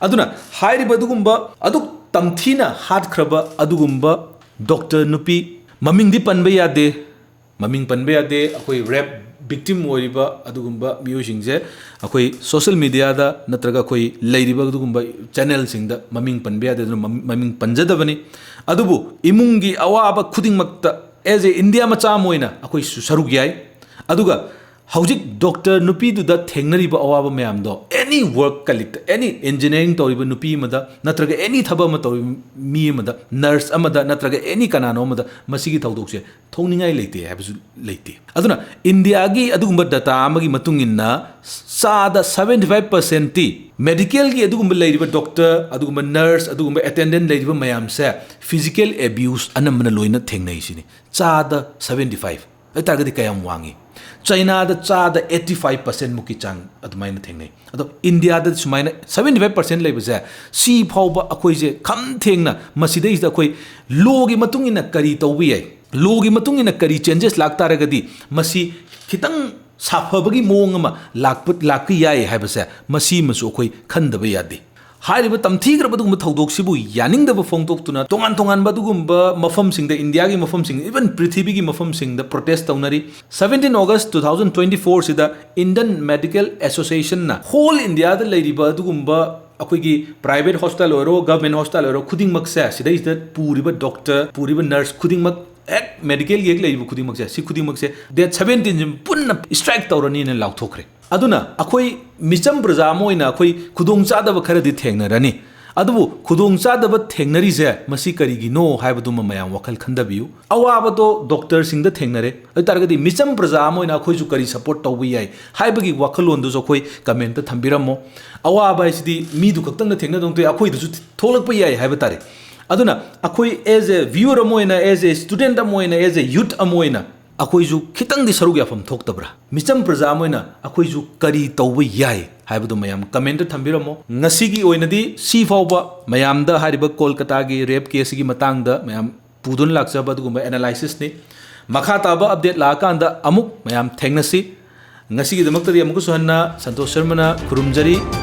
ꯑꯗꯨꯅ ꯍꯥꯏꯔꯤꯕ ꯑꯗꯨꯒꯨꯝꯕ ꯑꯗꯨꯛ ꯇꯝꯊꯤꯅ ꯍꯥꯠꯈ꯭ꯔꯕ ꯑꯗꯨꯒꯨꯝꯕ ꯗꯣꯛꯇꯔ ꯅꯨꯄꯤ, ꯃꯃꯤꯡꯗꯤ ꯄꯟꯕ ꯌꯥꯗꯦ, ꯃꯃꯤꯡ ꯄꯟꯕ ꯌꯥꯗꯦ꯫ ꯑꯩꯈꯣꯏ ꯔꯦꯞ ꯚꯤꯛꯇꯤꯝ ꯑꯣꯏꯔꯤꯕ ꯑꯗꯨꯒꯨꯝꯕ ꯃꯤꯑꯣꯏꯁꯤꯡꯁꯦ ꯑꯩꯈꯣꯏ ꯁꯣꯁꯦꯜ ꯃꯤꯗꯤꯌꯥꯗ ꯅꯠꯇ꯭ꯔꯒ ꯑꯩꯈꯣꯏ ꯂꯩꯔꯤꯕ ꯑꯗꯨꯒꯨꯝꯕ ꯆꯦꯅꯦꯜꯁꯤꯡꯗ ꯃꯃꯤꯡ ꯄꯟꯕ ꯌꯥꯗꯦ꯫ ꯑꯗꯨꯅ ꯃꯃꯤꯡ, ꯃꯃꯤꯡ ꯄꯟꯖꯗꯕꯅꯤ꯫ ꯑꯗꯨꯕꯨ ꯏꯃꯨꯡꯒꯤ ꯑꯋꯥꯕ ꯈꯨꯗꯤꯡꯃꯛꯇ, as a India ꯃꯆꯥ ꯑꯃ ꯑꯣꯏꯅ ꯑꯩꯈꯣꯏꯁꯨ ꯁꯔꯨꯛ ꯌꯥꯏ꯫ ꯑꯗꯨꯒ ꯍꯧꯖꯤꯛ ꯗꯣꯛꯇꯔ ꯅꯨꯄꯤꯗꯨꯗ ꯊꯦꯡꯅꯔꯤꯕ ꯑꯋꯥꯕ ꯃꯌꯥꯝꯗꯣ, ꯑꯦꯅꯤ ꯋꯥꯔꯛ ꯀꯂꯤꯛꯇ, ꯑꯦꯅꯤ ꯏꯟꯖꯤꯅꯤꯌꯥꯔꯤꯡ ꯇꯧꯔꯤꯕ ꯅꯨꯄꯤ ꯑꯃꯗ, ꯅꯠꯇ꯭ꯔꯒ ꯑꯦꯅꯤ ꯊꯕꯛ ꯑꯃ ꯇꯧꯔꯤꯕ ꯃꯤ ꯑꯃꯗ, ꯅꯔꯁ ꯑꯃꯗ, ꯅꯠꯇ꯭ꯔꯒ ꯑꯦꯅꯤ ꯀꯅꯥꯅꯣ ꯑꯃꯗ ꯃꯁꯤꯒꯤ ꯊꯧꯗꯣꯛꯁꯦ ꯊꯣꯛꯅꯤꯡꯉꯥꯏ ꯂꯩꯇꯦ ꯍꯥꯏꯕꯁꯨ ꯂꯩꯇꯦ꯫ ꯑꯗꯨꯅ ꯏꯟꯗꯤꯌꯥꯒꯤ ꯑꯗꯨꯒꯨꯝꯕ ꯗꯇꯥ ꯑꯃꯒꯤ ꯃꯇꯨꯡ ꯏꯟꯅ ꯆꯥꯗ seventy five percentꯇꯤ ꯃꯦꯗꯤꯀꯦꯜꯒꯤ ꯑꯗꯨꯒꯨꯝꯕ ꯂꯩꯔꯤꯕ ꯗꯣꯛꯇꯔ, ꯑꯗꯨꯒꯨꯝꯕ ꯅꯔꯁ, ꯑꯗꯨꯒꯨꯝꯕ ꯑꯦꯇꯦꯟꯗꯦꯟ ꯂꯩꯔꯤꯕ ꯃꯌꯥꯝꯁꯦ ꯐꯤꯖꯤꯀꯦꯜ ꯑꯦꯕ꯭ꯌꯨꯁ ꯑꯅꯝꯕꯅ ꯂꯣꯏꯅ ꯊꯦꯡꯅꯩ ꯁꯤꯅꯤ꯫ ꯆꯥꯗ seventy five ꯑꯗꯨ ꯇꯥꯔꯒꯗꯤ ꯀꯌꯥꯝ ꯋꯥꯡꯉꯤ? ꯆꯩꯅꯥꯗ ꯆꯥꯗ eighty five percent ꯃꯨꯛꯀꯤ ꯆꯥꯡ ꯑꯗꯨꯃꯥꯏꯅ ꯊꯦꯡꯅꯩ꯫ ꯑꯗꯣ ꯏꯟꯗꯤꯌꯥꯗ ꯁꯨꯃꯥꯏꯅ seventy five percent ꯂꯩꯕꯁꯦ, ꯁꯤ ꯐꯥꯎꯕ ꯑꯩꯈꯣꯏꯁꯦ ꯈꯝ ꯊꯦꯡꯅ ꯃꯁꯤꯗꯩꯁꯤꯗ ꯑꯩꯈꯣꯏ ꯂꯣꯒꯤ ꯃꯇꯨꯡ ꯏꯟꯅ ꯀꯔꯤ ꯇꯧꯕ ꯌꯥꯏ, ꯂꯣꯒꯤ ꯃꯇꯨꯡ ꯏꯟꯅ ꯀꯔꯤ ꯆꯦꯟꯖꯦꯁ ꯂꯥꯛꯇꯥꯔꯒꯗꯤ ꯃꯁꯤ ꯈꯤꯇꯪ ꯁꯥꯐꯕꯒꯤ ꯃꯑꯣꯡ ꯑꯃ ꯂꯥꯛꯄ, ꯂꯥꯛꯄ ꯌꯥꯏ ꯍꯥꯏꯕꯁꯦ, ꯃꯁꯤꯃꯁꯨ ꯑꯩꯈꯣꯏ ꯈꯟꯗꯕ ꯌꯥꯗꯦ꯫ ꯍꯥꯏꯔꯤꯕ ꯇꯝꯊꯤꯈ꯭ꯔꯕ ꯑꯗꯨꯒꯨꯝꯕ ꯊꯧꯗꯣꯛꯁꯤꯕꯨ ꯌꯥꯅꯤꯡꯗꯕ ꯐꯣꯡꯗꯣꯛꯇꯨꯅ ꯇꯣꯉꯥꯟ ꯇꯣꯉꯥꯟꯕ ꯑꯗꯨꯒꯨꯝꯕ ꯃꯐꯝꯁꯤꯡꯗ, ꯏꯟꯗꯤꯌꯥꯒꯤ ꯃꯐꯝꯁꯤꯡ, even ꯄ꯭ꯔꯤꯊꯤꯕꯤꯒꯤ ꯃꯐꯝꯁꯤꯡꯗ ꯄ꯭ꯔꯣꯇꯦꯁ ꯇꯧꯅꯔꯤ꯫ Seventeen August two thousand twenty fourꯁꯤꯗ Indian Medical Associationꯅ whole Indiaꯗ ꯂꯩꯔꯤꯕ ꯑꯗꯨꯒꯨꯝꯕ ꯑꯩꯈꯣꯏꯒꯤ ꯄ꯭ꯔꯥꯏꯚꯦꯠ ꯍꯣꯁꯄꯤꯇꯥꯜ ꯑꯣꯏꯔꯣ, ꯒꯚꯔꯟꯃꯦꯟꯠ ꯍꯣꯁꯄꯤꯇꯥꯜ ꯑꯣꯏꯔꯣ, ꯈꯨꯗꯤꯡꯃꯛꯁꯦ, ꯁꯤꯗꯩꯁꯤꯗ ꯄꯨꯔꯤꯕ ꯗꯣꯛꯇꯔ, ꯄꯨꯔꯤꯕ ꯅꯔꯁ ꯈꯨꯗꯤꯡꯃꯛ ꯍꯦꯛ ꯃꯦꯗꯤꯀꯦꯜꯒꯤ ꯍꯦꯛ ꯂꯩꯔꯤꯕ ꯈꯨꯗꯤꯡꯃꯛꯁꯦ, ꯁꯤ ꯈꯨꯗꯤꯡꯃꯛꯁꯦ ꯗꯦꯠ ꯁꯕꯦꯟꯇꯤꯟꯁꯤ ꯄꯨꯟꯅ ꯏꯁꯇ꯭ꯔꯥꯏꯛ ꯇꯧꯔꯅꯤꯅ ꯂꯥꯎꯊꯣꯛꯈ꯭ꯔꯦ꯫ ꯑꯗꯨꯅ ꯑꯩꯈꯣꯏ ꯃꯤꯆꯝ ꯄ꯭ꯔꯖꯥ ꯑꯃ ꯑꯣꯏꯅ ꯑꯩꯈꯣꯏ ꯈꯨꯗꯣꯡꯆꯥꯗꯕ ꯈꯔꯗꯤ ꯊꯦꯡꯅꯔꯅꯤ꯫ ꯑꯗꯨꯕꯨ ꯈꯨꯗꯣꯡꯆꯥꯗꯕ ꯊꯦꯡꯅꯔꯤꯁꯦ ꯃꯁꯤ ꯀꯔꯤꯒꯤꯅꯣ ꯍꯥꯏꯕꯗꯨꯃ ꯃꯌꯥꯝ ꯋꯥꯈꯜ ꯈꯟꯊꯕꯤꯌꯨ꯫ ꯑꯋꯥꯕꯗꯣ ꯗꯣꯛꯇꯔꯁꯤꯡꯗ ꯊꯦꯡꯅꯔꯦ, ꯑꯗꯨ ꯇꯥꯔꯒꯗꯤ ꯃꯤꯆꯝ ꯄ꯭ꯔꯖꯥ ꯑꯃ ꯑꯣꯏꯅ ꯑꯩꯈꯣꯏꯁꯨ ꯀꯔꯤ ꯁꯄꯣꯔꯠ ꯇꯧꯕ ꯌꯥꯏ ꯍꯥꯏꯕꯒꯤ ꯋꯥꯈꯜꯂꯣꯟꯗꯨꯁꯨ ꯑꯩꯈꯣꯏ ꯀꯃꯦꯟꯇ ꯊꯝꯕꯤꯔꯝꯃꯣ꯫ ꯑꯋꯥꯕ ꯍꯥꯏꯁꯤꯗꯤ ꯃꯤꯗꯨ ꯈꯛꯇꯪꯅ ꯊꯦꯡꯅꯗꯧ ꯅꯠꯇꯦ, ꯑꯩꯈꯣꯏꯗꯁꯨ ꯊꯣꯛꯂꯛꯄ ꯌꯥꯏ ꯍꯥꯏꯕ ꯇꯥꯔꯦ꯫ ꯑꯗꯨꯅ ꯑꯩꯈꯣꯏ as a viewer ꯑꯃ ꯑꯣꯏꯅ, as a student ꯑꯃ ꯑꯣꯏꯅ, as a youth ꯑꯃ ꯑꯣꯏꯅ ꯑꯩꯈꯣꯏꯁꯨ ꯈꯤꯇꯪꯗꯤ ꯁꯔꯨꯛ ꯌꯥꯐꯝ ꯊꯣꯛꯇꯕ꯭ꯔꯥ? ꯃꯤꯆꯝ ꯄ꯭ꯔꯖꯥ ꯑꯃ ꯑꯣꯏꯅ ꯑꯩꯈꯣꯏꯁꯨ ꯀꯔꯤ ꯇꯧꯕ ꯌꯥꯏ ꯍꯥꯏꯕꯗꯨ ꯃꯌꯥꯝ ꯀꯃꯦꯟꯇ ꯊꯝꯕꯤꯔꯝꯃꯣ꯫ ꯉꯁꯤꯒꯤ ꯑꯣꯏꯅꯗꯤ ꯁꯤ ꯐꯥꯎꯕ ꯃꯌꯥꯝꯗ ꯍꯥꯏꯔꯤꯕ ꯀꯣꯜꯀꯇꯥꯒꯤ ꯔꯦꯞ ꯀꯦꯁꯁꯤꯒꯤ ꯃꯇꯥꯡꯗ ꯃꯌꯥꯝ ꯄꯨꯗꯨꯅ ꯂꯥꯛꯆꯕ ꯑꯗꯨꯒꯨꯝꯕ ꯑꯦꯅꯥꯂꯥꯏꯁꯤꯁꯅꯤ꯫ ꯃꯈꯥ ꯇꯥꯕ ꯑꯞꯗꯦꯠ ꯂꯥꯛꯑꯀꯥꯟꯗ ꯑꯃꯨꯛ ꯃꯌꯥꯝ ꯊꯦꯡꯅꯁꯤ꯫ ꯉꯁꯤꯒꯤꯗꯃꯛꯇꯗꯤ ꯑꯃꯨꯛꯀꯁꯨ ꯍꯟꯅ ꯁꯟꯇꯣꯁ ꯁꯔꯃꯅ ꯈꯨꯔꯨꯝꯖꯔꯤ꯫